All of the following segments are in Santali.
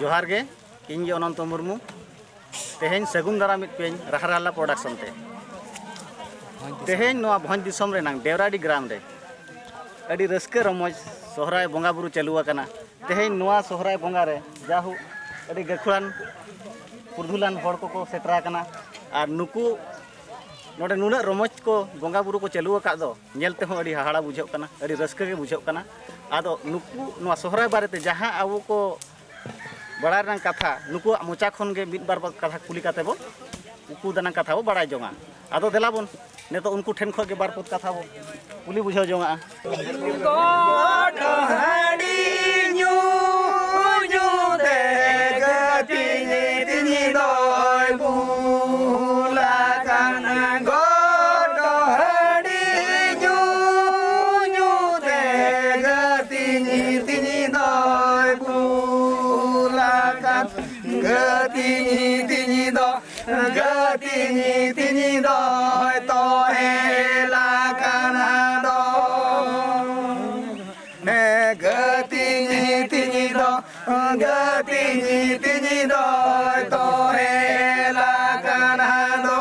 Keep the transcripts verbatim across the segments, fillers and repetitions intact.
ᱡᱚᱦᱟᱨ ᱜᱮ, ᱤᱧ ᱜᱮ ᱚᱱᱚᱱᱛᱚ ᱢᱩᱨᱢᱩ᱾ ᱛᱮᱦᱮᱧ ᱥᱟᱹᱜᱩᱱ ᱫᱟᱨᱟᱢᱮᱫ ᱯᱮᱭᱟᱧ ᱨᱟᱦᱟᱨᱟᱞᱟ ᱯᱨᱚᱰᱟᱠᱥᱚᱱ ᱛᱮ᱾ ᱛᱮᱦᱮᱧ ᱱᱚᱣᱟ ᱵᱷᱚᱸᱡᱽ ᱫᱤᱥᱚᱢ ᱨᱮᱱᱟᱝ ᱰᱮᱣᱨᱟᱰᱤ ᱜᱨᱟᱢ ᱨᱮ ᱟᱹᱰᱤ ᱨᱟᱹᱥᱠᱟᱹ ᱨᱚᱢᱚᱡᱽ ᱥᱚᱦᱨᱟᱭ ᱵᱚᱸᱜᱟ ᱵᱩᱨᱩ ᱪᱟᱹᱞᱩ ᱟᱠᱟᱱᱟ᱾ ᱛᱮᱦᱮᱧ ᱱᱚᱣᱟ ᱥᱚᱦᱨᱟᱭ ᱵᱚᱸᱜᱟ ᱨᱮ ᱡᱟᱦᱳᱠ ᱟᱹᱰᱤ ᱜᱟᱹᱠᱷᱩᱲᱟᱱ ᱯᱩᱨᱫᱷᱩᱞᱟᱱ ᱦᱚᱲ ᱠᱚᱠᱚ ᱥᱮᱴᱮᱨ ᱟᱠᱟᱱᱟ᱾ ᱟᱨ ᱱᱩᱠᱩ ᱱᱚᱰᱮ ᱱᱩᱱᱟᱹᱜ ᱨᱚᱢᱚᱡᱽ ᱠᱚ ᱵᱚᱸᱜᱟ ᱵᱩᱨᱩ ᱠᱚ ᱪᱟᱹᱞᱩ ᱟᱠᱟᱫ ᱫᱚ ᱧᱮᱞ ᱛᱮᱦᱚᱸ ᱟᱹᱰᱤ ᱦᱟᱦᱟᱲᱟ ᱵᱩᱡᱷᱟᱹᱜ ᱠᱟᱱᱟ, ᱟᱹᱰᱤ ᱨᱟᱹᱥᱠᱟᱹ ᱜᱮ ᱵᱩᱡᱷᱟᱹᱜ ᱠᱟᱱᱟ᱾ ᱟᱫᱚ ᱱᱩᱠᱩ ᱱᱚᱣᱟ ᱥᱚᱦᱨᱟᱭ ᱵᱟᱨᱮᱛᱮ ᱡᱟᱦᱟᱸ ᱟᱵᱚ ᱠᱚ ᱵᱟᱲᱟᱭ ᱨᱮᱱᱟᱜ ᱠᱟᱛᱷᱟ, ᱱᱩᱠᱩᱣᱟᱜ ᱢᱚᱪᱟ ᱠᱷᱚᱱ ᱜᱮ ᱢᱤᱫ ᱵᱟᱨ ᱠᱟᱛᱷᱟ ᱠᱩᱞᱤ ᱠᱟᱛᱮ ᱵᱚ ᱩᱠᱩ ᱫᱟᱱᱟᱝ ᱠᱟᱛᱷᱟ ᱵᱚ ᱵᱟᱲᱟᱭ ᱡᱚᱝᱟ᱾ ᱟᱫᱚ ᱫᱮᱞᱟ ᱵᱚᱱ ᱱᱤᱛᱚᱜ ᱩᱱᱠᱩ ᱴᱷᱮᱱ ᱠᱷᱚᱱ ᱜᱮ ᱵᱟᱨ ᱯᱚᱫ ᱠᱟᱛᱷᱟ ᱵᱚ ᱠᱩᱞᱤ ᱵᱩᱡᱷᱟᱹᱣ ᱡᱚᱝᱟᱜᱼᱟ᱾ ᱜᱚᱴ ᱦᱟᱺᱰᱤ ᱧᱩ ᱧᱩ ᱛᱮ ᱜᱟᱹᱛᱤᱧ ᱛᱤᱧ ᱫᱚᱭ ᱵᱩᱞ ᱟᱠᱟᱱ᱾ ᱜᱚᱴ ᱦᱟᱺᱰᱤ ᱧᱩ ᱧᱩ ᱛᱮ ᱜᱟᱹᱛᱤᱧ ᱛᱤᱧ ᱫᱚᱭ ᱵᱩᱞ ᱟᱠᱟᱱ᱾ ᱜᱟᱹᱛᱤᱧ ᱛᱤᱧ ᱫᱚ ᱜᱟᱹᱛᱤᱧ ᱛᱤᱧ ᱫᱚᱭ ᱛᱚᱦᱮᱞ ᱟᱠᱟᱱᱟ ᱫᱚ᱾ ᱦᱮᱸ, ᱜᱟᱹᱛᱤᱧ ᱛᱤᱧ ᱫᱚ, ᱜᱟᱹᱛᱤᱧ ᱛᱤᱧ ᱫᱚᱭ ᱛᱚᱦᱮᱞ ᱟᱠᱟᱱᱟ ᱫᱚ᱾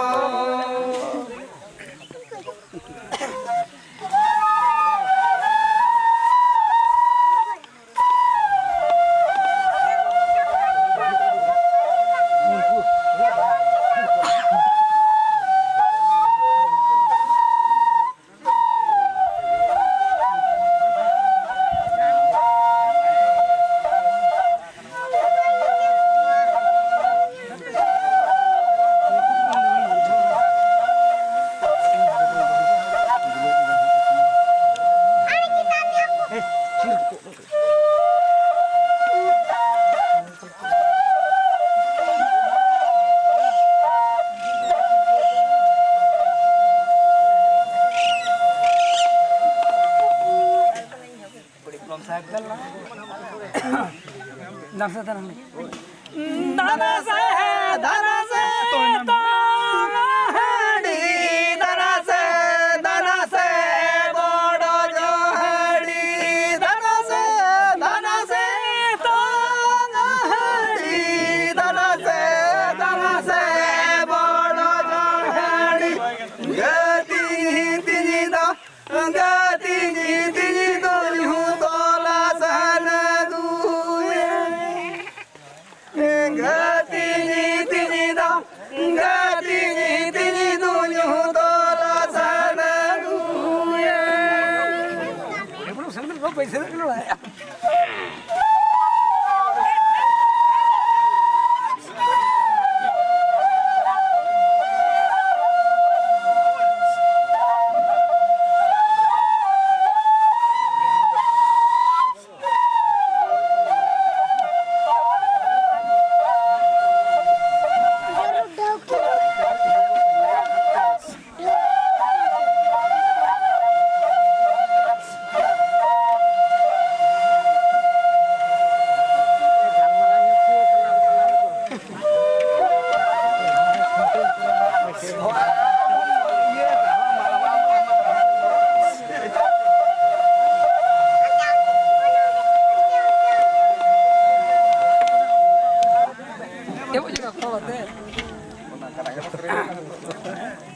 ᱯᱚᱭᱥᱟ ᱫᱚ ᱵᱟᱲᱟᱭᱟ᱾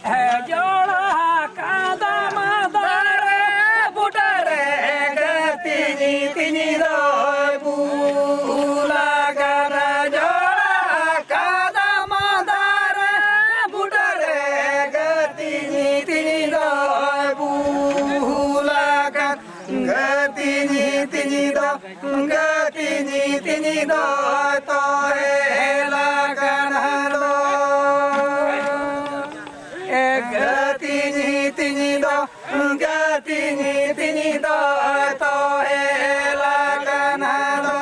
ᱦᱮᱸ, ᱡᱚᱲᱟ ᱠᱟᱫᱟᱢ ᱫᱟᱨᱮ ᱵᱩᱴᱟᱹ ᱨᱮ ᱜᱟᱹᱛᱤᱧ ᱛᱤᱧ ᱫᱚᱭ ᱵᱩᱞ ᱟᱠᱟᱱᱟ᱾ ᱡᱚᱲᱟ ᱠᱟᱫᱟᱢ ᱫᱟᱨᱮ ᱵᱩᱴᱟᱹ ᱨᱮ ᱜᱟᱹᱛᱤᱧ ᱛᱤᱧ ᱫᱚᱭ ᱵᱩᱞ ᱟᱠᱟᱱ᱾ ᱜᱟᱹᱛᱤᱧ ᱛᱤᱧ ᱫᱚ, ᱜᱟᱹᱛᱤᱧ ᱛᱤᱧ ᱫᱚ ᱛᱚᱦᱮᱞ ᱟᱠᱟᱱᱟ ᱫᱚ᱾ ᱮ ᱜᱟᱹᱛᱤᱧ ᱛᱤᱧ ᱫᱚ, ᱜᱟᱹᱛᱤᱧ ᱛᱤᱧ ᱫᱚ ᱛᱚᱦᱮᱞ ᱟᱠᱟᱱᱟ ᱫᱚ᱾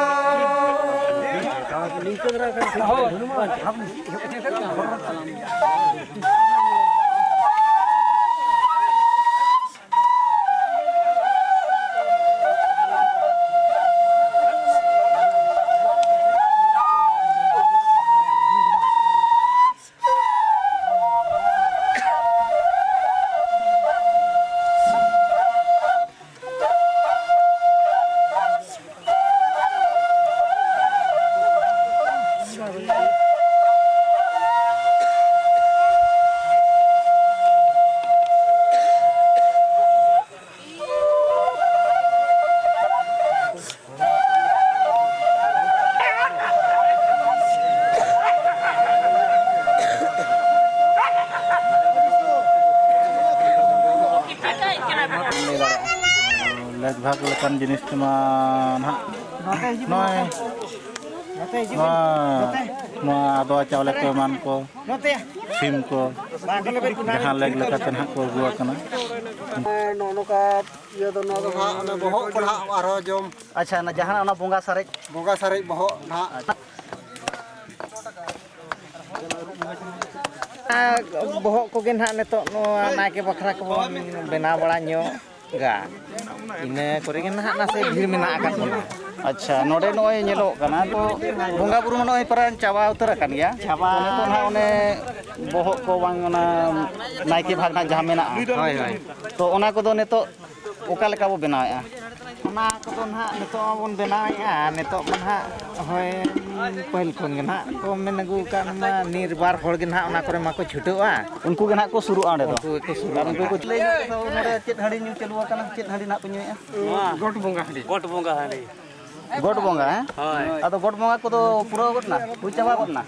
ᱞᱮᱠ ᱵᱷᱟᱜᱽ ᱞᱮᱠᱟᱱ ᱡᱤᱱᱤᱥ ᱛᱮᱢᱟ ᱱᱟᱦᱟᱜ ᱱᱚᱜᱼᱚᱭ ᱱᱚᱣᱟ ᱱᱚᱣᱟ ᱟᱫᱣᱟ ᱪᱟᱣᱞᱮ ᱠᱚ ᱮᱢᱟᱱ ᱠᱚ, ᱥᱤᱢ ᱠᱚ, ᱡᱟᱦᱟᱸ ᱞᱮᱠ ᱞᱮᱠᱟᱛᱮ ᱱᱟᱦᱟᱜ ᱠᱚ ᱟᱹᱜᱩ ᱟᱠᱟᱱᱟ᱾ ᱱᱚᱜᱼᱚ ᱱᱚᱝᱠᱟ ᱤᱭᱟᱹ ᱫᱚ, ᱱᱚᱣᱟ ᱫᱚ ᱱᱟᱦᱟᱜ ᱚᱱᱮ ᱵᱚᱦᱚᱜ ᱠᱚ ᱱᱟᱦᱟᱜ ᱟᱨᱦᱚᱸ ᱡᱚᱢ᱾ ᱟᱪᱪᱷᱟ, ᱚᱱᱟ ᱡᱟᱦᱟᱱᱟᱜ ᱚᱱᱟ ᱵᱚᱸᱜᱟ ᱥᱟᱨᱮᱡ? ᱵᱚᱸᱜᱟ ᱥᱟᱨᱮᱡ ᱵᱚᱦᱚᱜ ᱱᱟᱦᱟᱜ᱾ ᱵᱚᱦᱚᱜ ᱠᱚᱜᱮ ᱱᱟᱦᱟᱜ ᱱᱤᱛᱚᱜ ᱱᱚᱣᱟ ᱱᱟᱭᱠᱮ ᱵᱟᱠᱷᱨᱟ ᱠᱚᱵᱚᱱ ᱵᱮᱱᱟᱣ ᱵᱟᱲᱟ ᱧᱚᱜᱟ᱾ ᱤᱱᱟᱹ ᱠᱚᱨᱮ ᱜᱮ ᱱᱟᱦᱟᱜ ᱱᱟᱥᱮ ᱵᱷᱤᱲ ᱢᱮᱱᱟᱜ ᱟᱠᱟᱫ ᱵᱚᱱᱟ᱾ ᱟᱪᱪᱷᱟ, ᱱᱚᱰᱮ ᱱᱚᱜᱼᱚᱭ ᱧᱮᱞᱚᱜ ᱠᱟᱱᱟ ᱛᱚ, ᱵᱚᱸᱜᱟ ᱵᱩᱨᱩ ᱢᱟ ᱱᱚᱜᱼᱚᱭ ᱯᱟᱨᱟ ᱪᱟᱵᱟ ᱩᱛᱟᱹᱨ ᱟᱠᱟᱱ ᱜᱮᱭᱟ᱾ ᱪᱟᱵᱟ᱾ ᱛᱚ, ᱱᱤᱛᱚᱜ ᱱᱟᱦᱟᱜ ᱚᱱᱮ ᱵᱚᱦᱚᱜ ᱠᱚ ᱵᱟᱝ ᱚᱱᱟ ᱱᱟᱭᱠᱮ ᱵᱷᱟᱜᱽ ᱱᱟᱦᱟᱜ ᱡᱟᱦᱟᱸ ᱢᱮᱱᱟᱜᱼᱟ, ᱦᱳᱭ, ᱦᱳᱭ᱾ ᱛᱚ, ᱚᱱᱟ ᱠᱚᱫᱚ ᱱᱤᱛᱚᱜ ᱚᱠᱟ ᱞᱮᱠᱟ ᱵᱚ ᱵᱮᱱᱟᱣᱮᱫᱼᱟ? ᱚᱱᱟ ᱠᱚᱫᱚ ᱱᱟᱦᱟᱜ ᱱᱤᱛᱚᱜ ᱢᱟᱵᱚᱱ ᱵᱮᱱᱟᱣᱮᱫᱼᱟ, ᱱᱤᱛᱚᱜ ᱢᱟ ᱱᱟᱦᱟᱜ ᱦᱳᱭ, ᱯᱟᱹᱦᱤᱞ ᱠᱷᱚᱱ ᱜᱮ ᱱᱟᱦᱟᱜ ᱠᱚ ᱢᱮᱱ ᱟᱹᱜᱩ ᱟᱠᱟᱫ ᱢᱟ, ᱱᱤᱨᱵᱟᱨ ᱦᱚᱲ ᱜᱮ ᱱᱟᱦᱟᱜ ᱚᱱᱟ ᱠᱚᱨᱮ ᱢᱟᱠᱚ ᱪᱷᱩᱴᱟᱹᱜᱼᱟ᱾ ᱩᱱᱠᱩ ᱜᱮ ᱱᱟᱦᱟᱜ ᱠᱚ ᱥᱩᱨᱩᱜᱼᱟ ᱚᱸᱰᱮ ᱫᱚ᱾ ᱩᱱᱠᱩ ᱜᱮᱠᱚ ᱥᱩᱨᱩᱜᱼᱟ᱾ ᱟᱨ ᱩᱱᱠᱩ ᱠᱚ ᱞᱟᱹᱭ ᱧᱚᱜ ᱠᱟᱫᱟ, ᱱᱚᱰᱮ ᱪᱮᱫ ᱦᱟᱺᱰᱤ ᱧᱩ ᱪᱟᱹᱞᱩ ᱟᱠᱟᱱᱟ, ᱪᱮᱫ ᱦᱟᱺᱰᱤ ᱱᱟᱦᱟᱜ ᱯᱮ ᱧᱩᱭᱮᱫᱼᱟ? ᱱᱚᱣᱟ ᱜᱚᱴ ᱵᱚᱸᱜᱟ ᱦᱟᱺᱰᱤ᱾ ᱜᱚᱴ ᱵᱚᱸᱜᱟ ᱦᱟᱺᱰᱤ᱾ ᱜᱚᱴ ᱵᱚᱸᱜᱟ, ᱦᱮᱸ? ᱦᱳᱭ᱾ ᱟᱫᱚ ᱜᱚᱴ ᱵᱚᱸᱜᱟ ᱠᱚᱫᱚ ᱯᱩᱨᱟᱹᱣ ᱜᱚᱫ ᱱᱟ, ᱦᱩᱭ ᱪᱟᱵᱟ ᱜᱚᱫ ᱱᱟ?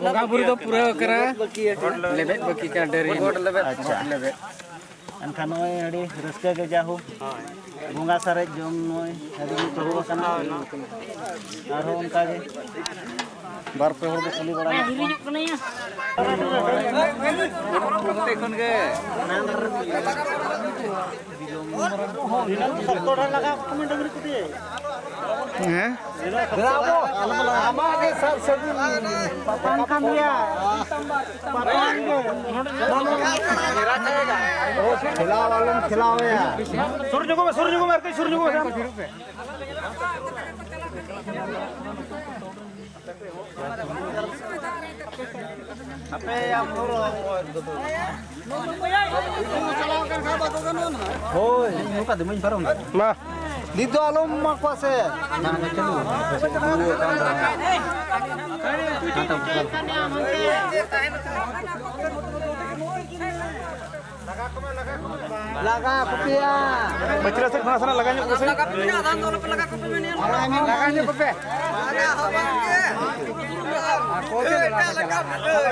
ᱵᱚᱸᱜᱟ ᱵᱩᱨᱩ ᱫᱚ ᱯᱩᱨᱟᱹᱣ ᱟᱠᱟᱱᱟ, ᱞᱮᱵᱮᱫ ᱵᱟᱹᱠᱤ ᱠᱟᱱᱟ, ᱰᱟᱹᱨᱤ᱾ ᱟᱪᱪᱷᱟ᱾ ᱮᱱᱠᱷᱟᱱ ᱱᱚᱜᱼᱚᱭ ᱟᱹᱰᱤ ᱨᱟᱹᱥᱠᱟᱹ ᱜᱮ ᱡᱟ ᱦᱳᱠ᱾ ᱦᱳᱭ᱾ ᱵᱚᱸᱜᱟ ᱥᱟᱨᱮᱡ ᱡᱚᱢ ᱱᱚᱜᱼᱚᱭ ᱦᱟᱺᱰᱤ ᱧᱩ ᱪᱟᱹᱞᱩ ᱟᱠᱟᱱᱟ᱾ ᱟᱨᱦᱚᱸ ᱚᱱᱠᱟ ᱜᱮ ᱵᱟᱨ ᱯᱮ ᱦᱚᱲ ᱠᱚ ᱠᱩᱞᱤ ᱵᱟᱲᱟ ᱧᱚᱜ ᱠᱚᱣᱟ᱾ ᱱᱚᱛᱮ ᱠᱷᱚᱱ ᱜᱮ᱾ ᱦᱮᱸ? ᱟᱢᱟᱜ ᱜᱮ ᱥᱟᱨ ᱥᱟᱹᱜᱩᱱ᱾ ᱯᱟᱛᱟᱱ ᱠᱟᱱ ᱜᱮᱭᱟ᱾ ᱯᱟᱛᱟᱱ ᱜᱮ᱾ ᱠᱷᱮᱞᱟᱣ ᱟᱞᱚᱢ ᱠᱷᱮᱞᱟᱣ ᱮᱭᱟ᱾ ᱥᱩᱨ ᱧᱚᱜᱚᱜ ᱢᱮ, ᱥᱩᱨ ᱧᱚᱜᱚᱜ ᱢᱮ, ᱟᱨ ᱠᱟᱹᱡ ᱥᱩᱨ ᱧᱚᱜᱚᱜ ᱢᱮ᱾ ᱟᱯᱮ ᱭᱟ ᱢᱩᱨ᱾ ᱦᱳᱭ, ᱱᱚᱝᱠᱟ ᱫᱚ ᱵᱟᱹᱧ ᱯᱟᱨᱚᱢ ᱫᱟᱲᱮᱭᱟᱜᱼᱟ᱾ ᱢᱟ, ᱱᱤᱛ ᱫᱚ ᱟᱞᱚᱢ ᱮᱢᱟ ᱠᱚᱣᱟ ᱥᱮ᱾ ᱞᱟᱜᱟ ᱠᱚᱯᱮᱭᱟ᱾ ᱯᱟᱹᱪᱷᱞᱟᱹ ᱥᱮᱫ ᱠᱷᱚᱱ ᱱᱟᱥᱮᱱᱟᱜ ᱞᱟᱜᱟ ᱧᱚᱜ ᱠᱚᱯᱮ᱾ ᱞᱟᱜᱟ ᱧᱚᱜ ᱠᱚᱯᱮ᱾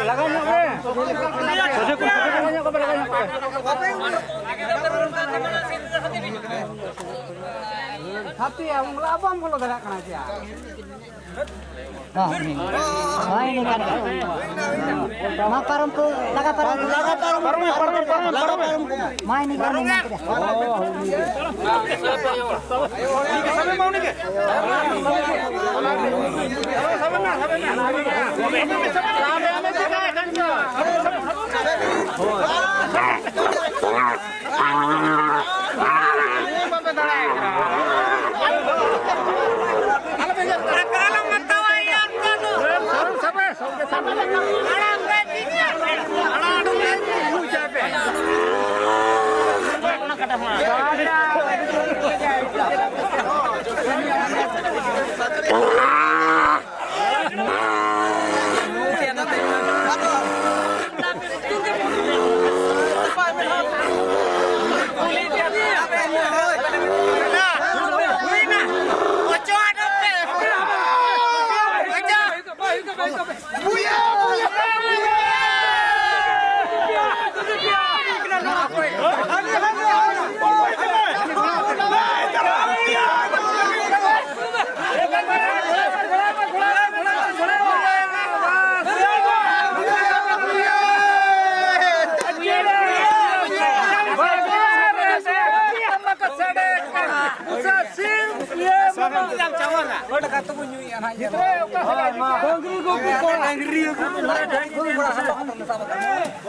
ᱞᱟᱜᱟ ᱧᱚᱜ ᱯᱮ᱾ ᱥᱚᱡᱷᱮ ᱠᱚ, ᱥᱚᱡᱷᱮ ᱠᱚ᱾ ᱞᱟᱜᱟ ᱧᱚᱜ ᱠᱚᱯᱮ, ᱞᱟᱜᱟ ᱧᱚᱜ ᱠᱚᱯᱮ᱾ ᱦᱟᱯᱮ, ᱟᱢ ᱵᱚᱞᱚ, ᱵᱟᱢ ᱵᱚᱞᱚ ᱫᱟᱲᱮᱭᱟᱜ ᱠᱟᱱᱟ ᱪᱮ? ᱦᱳᱭ, ᱦᱳᱭ, ᱱᱤᱝᱠᱟᱹ ᱜᱮ᱾ ᱢᱟ ᱯᱟᱨᱚᱢ ᱠᱚ, ᱞᱟᱜᱟ ᱯᱟᱨᱚᱢ ᱠᱚ᱾ ᱞᱟᱜᱟ ᱯᱟᱨᱚᱢ, ᱯᱟᱨᱚᱢ, ᱯᱟᱨᱚᱢ, ᱯᱟᱨᱚᱢ, ᱯᱟᱨᱚᱢ᱾ ᱢᱟ ᱱᱤᱝᱠᱟᱹ ᱜᱮ, ᱱᱤᱝᱠᱟᱹ ᱜᱮ᱾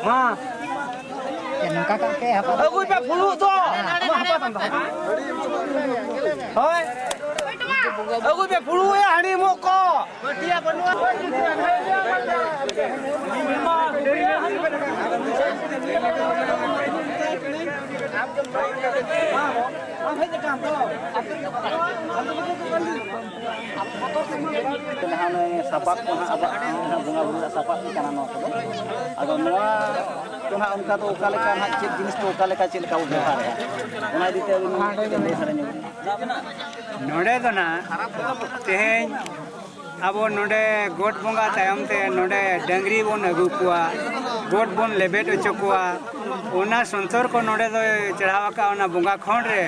ᱢᱟ᱾ ᱱᱚᱝᱠᱟ ᱠᱟᱜ ᱯᱮ, ᱦᱟᱯᱟ᱾ ᱟᱹᱜᱩᱭ ᱯᱮ ᱯᱷᱩᱲᱩᱜ ᱫᱚ᱾ ᱦᱳᱭ᱾ ᱟᱹᱜᱩᱭ ᱯᱮ ᱯᱷᱩᱲᱩᱜ ᱭᱟ, ᱦᱟᱺᱰᱤ ᱮᱢᱚᱜ ᱠᱚ᱾ ᱡᱟᱦᱟᱸ ᱚᱱᱮ ᱥᱟᱯᱟᱵ ᱠᱚ ᱱᱟᱦᱟᱜ ᱟᱵᱚᱣᱟᱜ ᱵᱚᱸᱜᱟ ᱵᱩᱨᱩ ᱨᱮᱭᱟᱜ ᱥᱟᱯᱟᱵ ᱠᱚ ᱠᱟᱱᱟ ᱱᱚᱣᱟ ᱠᱚᱫᱚ᱾ ᱟᱫᱚ ᱱᱚᱣᱟ ᱠᱚ ᱱᱟᱦᱟᱜ ᱚᱱᱠᱟ ᱫᱚ ᱚᱠᱟ ᱞᱮᱠᱟ ᱱᱟᱦᱟᱜ, ᱪᱮᱫ ᱡᱤᱱᱤᱥ ᱠᱚ ᱚᱠᱟ ᱞᱮᱠᱟ ᱪᱮᱫ ᱞᱮᱠᱟ ᱵᱚ ᱵᱮᱵᱚᱦᱟᱨᱮᱫᱼᱟ, ᱚᱱᱟ ᱤᱫᱤ ᱛᱮ ᱟᱹᱵᱤᱱ ᱠᱟᱹᱴᱤᱡ ᱞᱟᱹᱭ ᱥᱟᱰᱮ ᱧᱚᱜ ᱵᱤᱱ᱾ ᱱᱚᱰᱮ ᱫᱚ ᱱᱟᱦᱟᱜ ᱛᱮᱦᱮᱧ ᱟᱵᱚ ᱱᱚᱰᱮ ᱜᱚᱴ ᱵᱚᱸᱜᱟ ᱛᱟᱭᱚᱢ ᱛᱮ ᱱᱚᱰᱮ ᱰᱟᱹᱝᱨᱤ ᱵᱚᱱ ᱟᱹᱜᱩ ᱠᱚᱣᱟ, ᱜᱚᱴ ᱵᱚᱱ ᱞᱮᱵᱮᱫ ᱦᱚᱪᱚ ᱠᱚᱣᱟ᱾ ᱚᱱᱟ ᱥᱚᱱᱛᱚᱨ ᱠᱚ ᱱᱚᱰᱮ ᱫᱚᱭ ᱪᱟᱲᱦᱟᱣ ᱟᱠᱟᱫ ᱚᱱᱟ ᱵᱚᱸᱜᱟ ᱠᱷᱚᱸᱰ ᱨᱮ᱾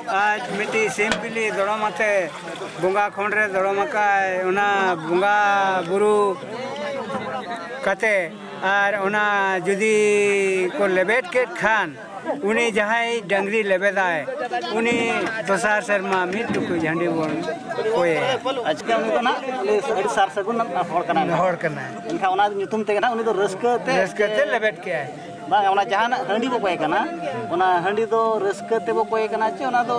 ᱟᱡ ᱢᱤᱫᱴᱤᱡ ᱥᱤᱢ ᱵᱤᱞᱤ ᱫᱚᱲᱚᱢ ᱟᱛᱮ ᱵᱚᱸᱜᱟ ᱠᱷᱚᱸᱰ ᱨᱮ ᱫᱚᱲᱚᱢ ᱟᱠᱟᱫ ᱚᱱᱟ ᱵᱚᱸᱜᱟ ᱵᱩᱨᱩ ᱠᱟᱛᱮ, ᱟᱨ ᱚᱱᱟ ᱡᱩᱫᱤ ᱠᱚ ᱞᱮᱵᱮᱫ ᱠᱮᱫ ᱠᱷᱟᱱ, ᱩᱱᱤ ᱡᱟᱦᱟᱸᱭ ᱰᱟᱹᱝᱨᱤ ᱞᱮᱵᱮᱫᱟᱭ, ᱩᱱᱤ ᱫᱚᱥᱟᱨ ᱥᱮᱨᱢᱟ ᱢᱤᱫ ᱴᱩᱠᱩᱡ ᱦᱟᱺᱰᱤ ᱵᱚᱱ ᱠᱚᱭᱮᱭᱟ᱾ ᱟᱪᱪᱷᱟ, ᱩᱱᱤ ᱫᱚ ᱱᱟᱜ ᱟᱹᱰᱤ ᱥᱟᱨ ᱥᱟᱹᱜᱩᱱ ᱦᱚᱲ ᱠᱟᱱᱟᱭ ᱱᱟᱜ᱾ ᱦᱚᱲ ᱠᱟᱱᱟᱭ᱾ ᱮᱱᱠᱷᱟᱱ ᱚᱱᱟ ᱧᱩᱛᱩᱢ ᱛᱮᱜᱮ ᱱᱟᱜ ᱩᱱᱤ ᱫᱚ ᱨᱟᱹᱥᱠᱟᱹ ᱛᱮ ᱨᱟᱹᱥᱠᱟᱹ ᱛᱮ ᱞᱮᱵᱮᱫ ᱠᱮᱜᱼᱟᱭ᱾ ᱵᱟᱝ, ᱚᱱᱟ ᱡᱟᱦᱟᱱᱟᱜ ᱦᱟᱺᱰᱤ ᱵᱚ ᱠᱚᱭᱮ ᱠᱟᱱᱟ, ᱚᱱᱟ ᱦᱟᱺᱰᱤ ᱫᱚ ᱨᱟᱹᱥᱠᱟᱹ ᱛᱮᱵᱚ ᱠᱚᱭᱮ ᱠᱟᱱᱟ ᱪᱮ ᱚᱱᱟ ᱫᱚ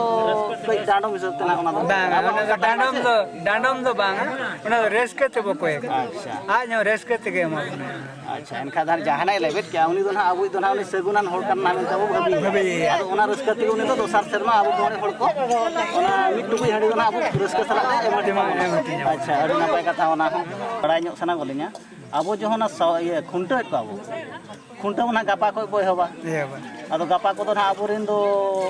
ᱠᱟᱹᱡ ᱰᱟᱸᱰᱚᱢ ᱦᱤᱥᱟᱹᱵ ᱛᱮ ᱱᱟᱜ ᱚᱱᱟ ᱫᱚ? ᱵᱟᱝ, ᱚᱱᱟ ᱫᱚ ᱰᱟᱸᱰᱚᱢ ᱫᱚ, ᱰᱟᱸᱰᱚᱢ ᱫᱚ ᱵᱟᱝᱟ, ᱚᱱᱟ ᱫᱚ ᱨᱟᱹᱥᱠᱟᱹ ᱛᱮᱵᱚ ᱠᱚᱭᱮ ᱠᱟᱱᱟ᱾ ᱟᱪᱪᱷᱟ᱾ ᱟᱡ ᱦᱚᱸ ᱨᱟᱹᱥᱠᱟᱹ ᱛᱮᱜᱮ ᱮᱢᱟ ᱵᱚᱱᱟ᱾ ᱟᱪᱪᱷᱟ, ᱮᱱᱠᱷᱟᱱ ᱫᱚ ᱡᱟᱦᱟᱱᱟᱜ ᱮ ᱞᱮᱵᱮᱫ ᱠᱮᱜᱼᱟ, ᱩᱱᱤ ᱫᱚ ᱱᱟᱜ ᱟᱵᱚᱭᱤᱡ ᱫᱚ ᱱᱟᱜ ᱩᱱᱤ ᱥᱟᱹᱜᱩᱱᱟᱱ ᱦᱚᱲ ᱠᱟᱱᱟ ᱢᱮᱱᱛᱮ ᱟᱵᱚ ᱵᱷᱟᱹᱵᱤᱭᱮᱭᱟ᱾ ᱵᱷᱟᱹᱵᱤᱭᱮᱭᱟ᱾ ᱟᱫᱚ ᱚᱱᱟ ᱨᱟᱹᱥᱠᱟᱹ ᱛᱮᱜᱮ ᱩᱱᱤ ᱫᱚ ᱫᱚᱥᱟᱨ ᱥᱮᱨᱢᱟ ᱟᱵᱚ ᱢᱚᱬᱮ ᱦᱚᱲ ᱠᱚ ᱚᱱᱟ ᱢᱤᱫ ᱴᱩᱠᱩᱡ ᱦᱟᱺᱰᱤ ᱫᱚ ᱱᱟᱜ ᱟᱵᱚ ᱨᱟᱹᱥᱠᱟᱹ ᱥᱟᱞᱟᱜ ᱮ ᱮᱢᱟ ᱵᱚᱱᱟ᱾ ᱮᱢᱟ ᱵᱚᱱᱟ᱾ ᱟᱪᱪᱷᱟ, ᱟᱹᱰᱤ ᱱᱟᱯᱟᱭ ᱠᱟᱛᱷᱟ, ᱚᱱᱟ ᱦᱚᱸ ᱵᱟᱲᱟᱭ ᱧᱚᱜ ᱥᱟᱱᱟ ᱜᱚᱫ ᱞᱤᱧᱟ᱾ ᱟᱵᱚ ᱡᱚᱠᱷᱚᱱ ᱚᱱᱟ ᱥᱟ-, ᱤᱭᱟᱹ, ᱠᱷᱩᱱᱴᱟᱹᱣᱮᱫ ᱠᱚᱣᱟ ᱵᱚ, ᱠᱷᱩᱱᱴᱟᱹᱣ ᱢᱟ ᱱᱟᱦᱟᱜ ᱜᱟᱯᱟ ᱠᱷᱚᱡ ᱵᱚ ᱮᱦᱚᱵᱟ᱾ ᱮᱦᱚᱵᱟ᱾ ᱟᱫᱚ ᱜᱟᱯᱟ ᱠᱚᱫᱚ ᱱᱟᱦᱟᱜ ᱟᱵᱚᱨᱮᱱ ᱫᱚ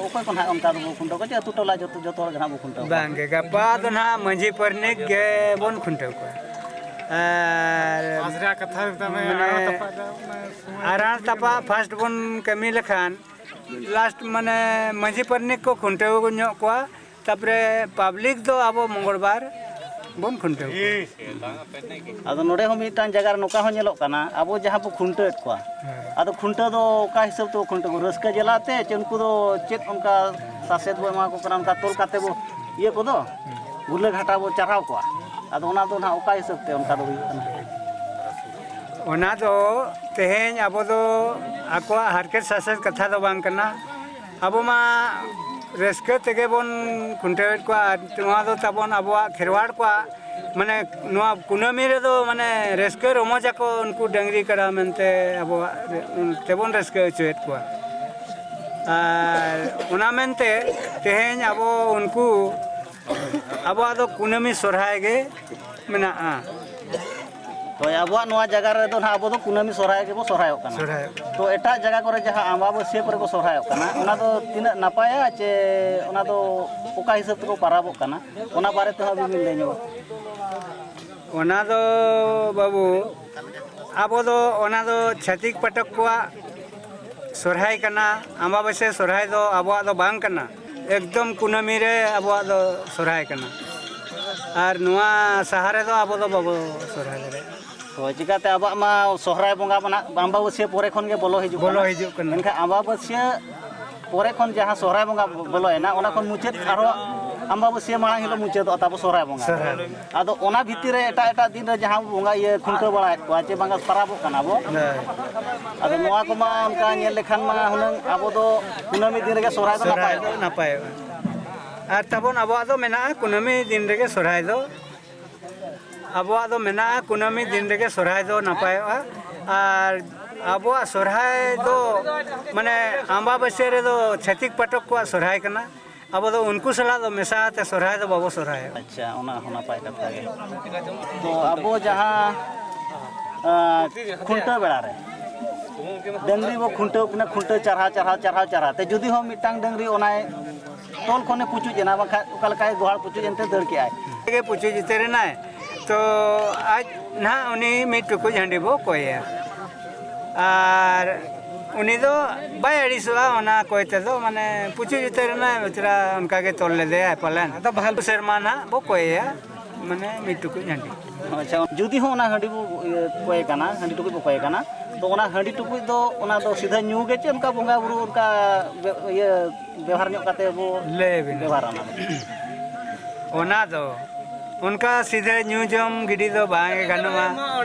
ᱚᱠᱚᱭ ᱠᱚ ᱱᱟᱦᱟᱜ ᱚᱱᱠᱟ ᱫᱚᱵᱚ ᱠᱷᱩᱱᱴᱟᱹᱣ ᱠᱚᱣᱟ ᱪᱮ ᱟᱹᱛᱩ ᱴᱚᱞᱟ ᱡᱚᱛᱚ, ᱡᱚᱛᱚ ᱦᱚᱲ ᱜᱮ ᱱᱟᱦᱟᱜ ᱵᱚ ᱠᱷᱩᱱᱴᱟᱹᱣ ᱠᱚᱣᱟ? ᱵᱟᱝᱜᱮ, ᱜᱟᱯᱟ ᱫᱚ ᱱᱟᱦᱟᱜ ᱢᱟᱹᱡᱷᱤ ᱯᱟᱨᱟᱱᱤᱠ ᱜᱮᱵᱚᱱ ᱠᱷᱩᱱᱴᱟᱹᱣ ᱠᱚᱣᱟ᱾ ᱟᱨ ᱢᱟᱥᱮ ᱠᱟᱛᱷᱟ ᱢᱮᱛᱟᱭ ᱢᱮ, ᱢᱟᱱᱮ ᱟᱨᱟᱬ ᱛᱟᱯᱟᱜ ᱫᱚ ᱚᱱᱟ ᱥᱚᱢᱚᱭ ᱟᱨᱟᱬ ᱛᱟᱯᱟᱜ ᱯᱷᱟᱥᱴ ᱵᱚᱱ ᱠᱟᱹᱢᱤ ᱞᱮᱠᱷᱟᱱ, ᱞᱟᱥᱴ ᱢᱟᱱᱮ ᱢᱟᱹᱡᱷᱤ ᱯᱟᱨᱟᱱᱤᱠ ᱠᱚ ᱠᱷᱩᱱᱴᱟᱹᱣ ᱧᱚᱜ ᱠᱚᱣᱟ᱾ ᱛᱟᱯᱚᱨᱮ ᱯᱟᱵᱽᱞᱤᱠ ᱫᱚ ᱟᱵᱚ ᱢᱚᱝᱜᱚᱞᱵᱟᱨ ᱵᱚᱱ ᱠᱷᱩᱱᱴᱟᱹᱣ ᱠᱚᱣᱟ᱾ ᱟᱫᱚ ᱱᱚᱰᱮ ᱦᱚᱸ ᱢᱤᱫᱴᱟᱝ ᱡᱟᱭᱜᱟ ᱨᱮ ᱱᱚᱝᱠᱟ ᱦᱚᱸ ᱧᱮᱞᱚᱜ ᱠᱟᱱᱟ, ᱟᱵᱚ ᱡᱟᱦᱟᱸ ᱵᱚ ᱠᱷᱩᱱᱴᱟᱹᱣᱮᱫ ᱠᱚᱣᱟ, ᱦᱮᱸ᱾ ᱟᱫᱚ ᱠᱷᱩᱱᱴᱟᱹᱣ ᱫᱚ ᱚᱠᱟ ᱦᱤᱥᱟᱹᱵ ᱛᱮᱵᱚ ᱠᱷᱩᱱᱴᱟᱹᱣ ᱠᱚᱣᱟ? ᱨᱟᱹᱥᱠᱟᱹ ᱡᱟᱞᱟ ᱛᱮ ᱪᱮ ᱩᱱᱠᱩ ᱫᱚ ᱪᱮᱫ ᱚᱱᱠᱟ ᱥᱟᱥᱮᱛ ᱵᱚ ᱮᱢᱟ ᱠᱚ ᱠᱟᱱᱟ, ᱚᱱᱠᱟ ᱛᱚᱞ ᱠᱟᱛᱮ ᱵᱚ ᱤᱭᱟᱹ ᱠᱚᱫᱚ, ᱜᱩᱞᱟᱹ ᱜᱷᱟᱴᱟ ᱵᱚ ᱪᱟᱨᱦᱟᱣ ᱠᱚᱣᱟ? ᱟᱫᱚ ᱚᱱᱟ ᱫᱚ ᱱᱟᱦᱟᱜ ᱚᱠᱟ ᱦᱤᱥᱟᱹᱵ ᱛᱮ ᱚᱱᱠᱟ ᱫᱚ ᱦᱩᱭᱩᱜ ᱠᱟᱱᱟ? ᱚᱱᱟ ᱫᱚ ᱛᱮᱦᱮᱧ ᱟᱵᱚ ᱫᱚ ᱟᱠᱚᱣᱟᱜ ᱦᱟᱨᱠᱮᱛ ᱥᱟᱥᱮᱛ ᱠᱟᱛᱷᱟ ᱫᱚ ᱵᱟᱝ ᱠᱟᱱᱟ᱾ ᱟᱵᱚ ᱢᱟ ᱨᱟᱹᱥᱠᱟᱹ ᱛᱮᱜᱮ ᱵᱚᱱ ᱠᱷᱩᱱᱴᱟᱹᱣᱮᱫ ᱠᱚᱣᱟ, ᱟᱨ ᱱᱚᱣᱟ ᱫᱚ ᱛᱟᱵᱚᱱ ᱟᱵᱚᱣᱟᱜ ᱠᱷᱮᱨᱣᱟᱲ ᱠᱚᱣᱟᱜ, ᱢᱟᱱᱮ, ᱱᱚᱣᱟ ᱠᱩᱱᱟᱹᱢᱤ ᱨᱮᱫᱚ, ᱢᱟᱱᱮ, ᱨᱟᱹᱥᱠᱟᱹ ᱨᱚᱢᱚᱡᱽ ᱟᱠᱚ ᱩᱱᱠᱩ ᱰᱟᱹᱝᱨᱤ ᱠᱟᱰᱟ ᱢᱮᱱᱛᱮ ᱟᱵᱚᱣᱟᱜ ᱛᱮᱵᱚᱱ ᱨᱟᱹᱥᱠᱟᱹ ᱦᱚᱪᱚᱭᱮᱫ ᱠᱚᱣᱟ᱾ ᱟᱨ ᱚᱱᱟ ᱢᱮᱱᱛᱮ ᱛᱮᱦᱮᱧ ᱟᱵᱚ ᱩᱱᱠᱩ, ᱟᱵᱚᱣᱟᱜ ᱫᱚ ᱠᱩᱱᱟᱹᱢᱤ ᱥᱚᱨᱦᱟᱭ ᱜᱮ ᱢᱮᱱᱟᱜᱼᱟ᱾ ᱦᱳᱭ, ᱟᱵᱚᱣᱟᱜ ᱱᱚᱣᱟ ᱡᱟᱭᱜᱟ ᱨᱮᱫᱚ ᱱᱟᱦᱟᱜ ᱟᱵᱚ ᱫᱚ ᱠᱩᱱᱟᱹᱢᱤ ᱥᱚᱨᱦᱟᱭ ᱜᱮᱵᱚ ᱥᱚᱨᱦᱟᱭᱚᱜ ᱠᱟᱱᱟ᱾ ᱥᱚᱨᱦᱟᱭᱚᱜ ᱠᱟᱱᱟ᱾ ᱛᱚ ᱮᱴᱟᱜ ᱡᱟᱭᱜᱟ ᱠᱚᱨᱮ ᱡᱟᱦᱟᱸ ᱟᱢᱵᱟᱵᱟᱹᱥᱭᱟᱹ ᱠᱚᱨᱮ ᱠᱚ ᱥᱚᱨᱦᱟᱭᱚᱜ ᱠᱟᱱᱟ, ᱚᱱᱟ ᱫᱚ ᱛᱤᱱᱟᱹᱜ ᱱᱟᱯᱟᱭᱟ ᱪᱮ ᱚᱱᱟ ᱫᱚ ᱚᱠᱟ ᱦᱤᱥᱟᱹᱵ ᱛᱮᱠᱚ ᱯᱟᱨᱟᱵᱚᱜ ᱠᱟᱱᱟ, ᱚᱱᱟ ᱵᱟᱨᱮ ᱛᱮᱦᱚᱸ ᱟᱹᱵᱤᱱ ᱵᱤᱱ ᱞᱟᱹᱭ ᱧᱚᱜᱟ? ᱚᱱᱟ ᱫᱚ ᱵᱟᱹᱵᱩ, ᱟᱵᱚ ᱫᱚ ᱚᱱᱟ ᱫᱚ ᱪᱷᱟᱹᱛᱤᱠ ᱯᱟᱴᱚᱠ ᱠᱚᱣᱟᱜ ᱥᱚᱨᱦᱟᱭ ᱠᱟᱱᱟ᱾ ᱟᱢᱵᱟᱵᱟᱹᱥᱭᱟᱹ ᱥᱚᱨᱦᱟᱭ ᱫᱚ ᱟᱵᱚᱣᱟᱜ ᱫᱚ ᱵᱟᱝ ᱠᱟᱱᱟ᱾ ᱮᱠᱫᱚᱢ ᱠᱩᱱᱟᱹᱢᱤ ᱨᱮ ᱟᱵᱚᱣᱟᱜ ᱫᱚ ᱥᱚᱨᱦᱟᱭ ᱠᱟᱱᱟ, ᱟᱨ ᱱᱚᱣᱟ ᱥᱟᱦᱟ ᱨᱮᱫᱚ ᱟᱵᱚ ᱫᱚ ᱵᱟᱵᱚ ᱥᱚᱨᱦᱟᱭ ᱫᱟᱲᱮᱭᱟᱜᱼᱟ᱾ ᱦᱳᱭ, ᱪᱤᱠᱟᱹᱛᱮ ᱟᱵᱚᱣᱟᱜ ᱢᱟ ᱥᱚᱦᱨᱟᱭ ᱵᱚᱸᱜᱟ ᱢᱟ ᱱᱟᱜ ᱟᱢᱵᱟᱵᱟᱹᱥᱭᱟᱹ ᱯᱚᱨᱮ ᱠᱷᱚᱱ ᱜᱮ ᱵᱚᱞᱚ ᱦᱤᱡᱩᱜ ᱵᱚᱞᱚ ᱠᱟᱱᱟ᱾ ᱦᱤᱡᱩᱜ ᱠᱟᱱᱟ᱾ ᱢᱮᱱᱠᱷᱟᱱ ᱟᱢᱵᱟᱵᱟᱹᱥᱭᱟᱹ ᱯᱚᱨᱮ ᱠᱷᱚᱱ ᱡᱟᱦᱟᱸ ᱥᱚᱦᱨᱟᱭ ᱵᱚᱸᱜᱟ ᱵᱚᱞᱚᱭᱮᱱᱟ, ᱚᱱᱟ ᱠᱷᱚᱱ ᱢᱩᱪᱟᱹᱫ ᱟᱨᱦᱚᱸ ᱟᱢᱵᱟᱵᱟᱹᱥᱭᱟᱹ ᱢᱟᱲᱟᱝ ᱦᱤᱞᱳᱜ ᱢᱩᱪᱟᱹᱫᱚᱜᱼᱟ ᱛᱟᱵᱚ ᱥᱚᱦᱨᱟᱭ ᱵᱚᱸᱜᱟ᱾ ᱥᱚᱦᱨᱟᱭ ᱵᱚᱸᱜᱟ᱾ ᱟᱫᱚ ᱚᱱᱟ ᱵᱷᱤᱛᱤᱨ ᱨᱮ ᱮᱴᱟᱜ ᱮᱴᱟᱜ ᱫᱤᱱ ᱨᱮ ᱡᱟᱦᱟᱸ ᱵᱚᱸᱜᱟ ᱤᱭᱟᱹ ᱠᱷᱩᱱᱴᱟᱹᱣ ᱵᱟᱲᱟᱭᱮᱫ ᱠᱚᱣᱟ ᱪᱮ ᱵᱟᱝᱟ ᱯᱟᱨᱟᱵᱚᱜ ᱠᱟᱱᱟ ᱵᱚ, ᱦᱮᱸ᱾ ᱟᱫᱚ ᱱᱚᱣᱟ ᱠᱚᱢᱟ ᱚᱱᱠᱟ ᱧᱮᱞ ᱞᱮᱠᱷᱟᱱ ᱢᱟ ᱦᱩᱱᱟᱹᱝ ᱟᱵᱚ ᱫᱚ ᱠᱩᱱᱟᱹᱢᱤ ᱫᱤᱱ ᱨᱮᱜᱮ ᱥᱚᱦᱨᱟᱭ ᱫᱚ ᱥᱚᱦᱨᱟᱭ ᱱᱟᱯᱟᱭᱚᱜᱼᱟ᱾ ᱫᱚ ᱱᱟᱯᱟᱭᱚᱜᱼᱟ᱾ ᱟᱨ ᱛᱟᱵᱚᱱ ᱟᱵᱚᱣᱟᱜ ᱫᱚ ᱢᱮᱱᱟᱜᱼᱟ ᱠᱩᱱᱟᱹᱢᱤ ᱫᱤᱱ ᱨᱮᱜᱮ ᱥᱚᱦᱨᱟᱭ ᱫᱚ᱾ ᱟᱵᱚᱣᱟᱜ ᱫᱚ ᱢᱮᱱᱟᱜᱼᱟ ᱠᱩᱱᱟᱹᱢᱤ ᱫᱤᱱ ᱨᱮᱜᱮ ᱥᱚᱦᱨᱟᱭ ᱫᱚ ᱱᱟᱯᱟᱭᱚᱜᱼᱟ᱾ ᱟᱨ ᱟᱵᱚᱣᱟᱜ ᱥᱚᱦᱨᱟᱭ ᱫᱚ ᱢᱟᱱᱮ ᱟᱢᱵᱟᱵᱟᱹᱥᱭᱟᱹ ᱨᱮᱫᱚ ᱪᱷᱟᱹᱛᱤᱠ ᱯᱟᱴᱚᱠ ᱠᱚᱣᱟᱜ ᱥᱚᱦᱨᱟᱭ ᱠᱟᱱᱟ᱾ ᱟᱵᱚ ᱫᱚ ᱩᱱᱠᱩ ᱥᱟᱞᱟᱜ ᱫᱚ ᱢᱮᱥᱟ ᱟᱛᱮ ᱥᱚᱦᱨᱟᱭ ᱫᱚ ᱵᱟᱵᱚ ᱥᱚᱦᱨᱟᱭᱚᱜᱼᱟ᱾ ᱟᱪᱪᱷᱟ, ᱚᱱᱟ ᱦᱚᱸ ᱱᱟᱯᱟᱭ ᱠᱟᱛᱷᱟ ᱜᱮ᱾ ᱛᱚ ᱟᱵᱚ ᱡᱟᱦᱟᱸ, ᱟᱸ, ᱠᱷᱩᱱᱴᱟᱹᱣ ᱵᱮᱲᱟ ᱨᱮ ᱰᱟᱹᱝᱨᱤ ᱵᱚ ᱠᱷᱩᱱᱴᱟᱹᱣ ᱠᱤᱱᱟ, ᱠᱷᱩᱱᱴᱟᱹᱣ ᱪᱟᱨᱦᱟᱣ, ᱪᱟᱨᱦᱟᱣ, ᱪᱟᱨᱦᱟᱣ, ᱪᱟᱨᱦᱟᱣ ᱛᱮ ᱡᱩᱫᱤ ᱦᱚᱸ ᱢᱤᱫᱴᱟᱝ ᱰᱟᱹᱝᱨᱤ ᱚᱱᱟᱭ ᱛᱚᱞ ᱠᱷᱚᱱᱮ ᱯᱩᱪᱩᱡ ᱮᱱᱟ, ᱵᱟᱝᱠᱷᱟᱱ ᱚᱠᱟ ᱞᱮᱠᱟᱭ ᱜᱚᱦᱟᱲ ᱯᱩᱪᱩᱡ ᱮᱱᱛᱮ ᱫᱟᱹᱲ ᱠᱮᱜᱼᱟᱭ᱾ ᱜᱮ ᱯᱩᱪᱩᱡ ᱩᱛᱟᱹᱨ ᱮᱱᱟᱭ, ᱛᱚ ᱟᱡ ᱱᱟᱦᱟᱜ ᱩᱱᱤ ᱢᱤᱫ ᱴᱩᱠᱩᱡ ᱦᱟᱺᱰᱤ ᱵᱚ ᱠᱚᱭᱮᱭᱟ᱾ ᱟᱨ ᱩᱱᱤ ᱫᱚ ᱵᱟᱭ ᱟᱹᱲᱤᱥᱚᱜᱼᱟ ᱚᱱᱟ ᱠᱚᱭ ᱛᱮᱫᱚ, ᱢᱟᱱᱮ ᱯᱩᱪᱩᱡ ᱩᱛᱟᱹᱨ ᱮᱱᱟᱭ ᱵᱮᱪᱟᱨᱟ, ᱚᱱᱠᱟ ᱜᱮ ᱛᱚᱞ ᱞᱮᱫᱮᱭᱟᱭ ᱯᱟᱞᱮᱱ᱾ ᱟᱫᱚ ᱵᱟᱦᱟᱞ ᱥᱮᱨᱢᱟ ᱱᱟᱦᱟᱜ ᱵᱚ ᱠᱚᱭᱮᱭᱟ, ᱢᱟᱱᱮ ᱢᱤᱫ ᱴᱩᱠᱩᱡ ᱦᱟᱺᱰᱤ᱾ ᱟᱪᱪᱷᱟ, ᱡᱩᱫᱤ ᱦᱚᱸ ᱚᱱᱟ ᱦᱟᱺᱰᱤ ᱵᱚ, ᱤᱭᱟᱹ, ᱠᱚᱭᱮ ᱠᱟᱱᱟ, ᱦᱟᱺᱰᱤ ᱴᱩᱠᱩᱡ ᱵᱚ ᱠᱚᱭᱮ ᱠᱟᱱᱟ, ᱛᱚ ᱚᱱᱟ ᱦᱟᱺᱰᱤ ᱴᱩᱠᱩᱡ ᱫᱚ ᱚᱱᱟ ᱫᱚ ᱥᱤᱫᱷᱟᱹ ᱧᱩ ᱜᱮ ᱪᱮ ᱚᱱᱠᱟ ᱵᱚᱸᱜᱟ ᱵᱩᱨᱩ ᱚᱱᱠᱟ ᱵᱮ-, ᱤᱭᱟᱹ ᱵᱮᱣᱦᱟᱨ ᱧᱚᱜ ᱠᱟᱛᱮ ᱵᱚ ᱞᱟᱹᱭ ᱟᱹᱵᱤᱱᱟ᱾ ᱵᱮᱣᱦᱟᱨᱟ ᱚᱱᱟ ᱫᱚ? ᱚᱱᱟ ᱫᱚ ᱚᱱᱠᱟ ᱥᱤᱫᱷᱟᱹ ᱧᱩ ᱡᱚᱢ ᱜᱤᱰᱤ ᱫᱚ ᱵᱟᱝ ᱜᱮ ᱜᱟᱱᱚᱜᱼᱟ᱾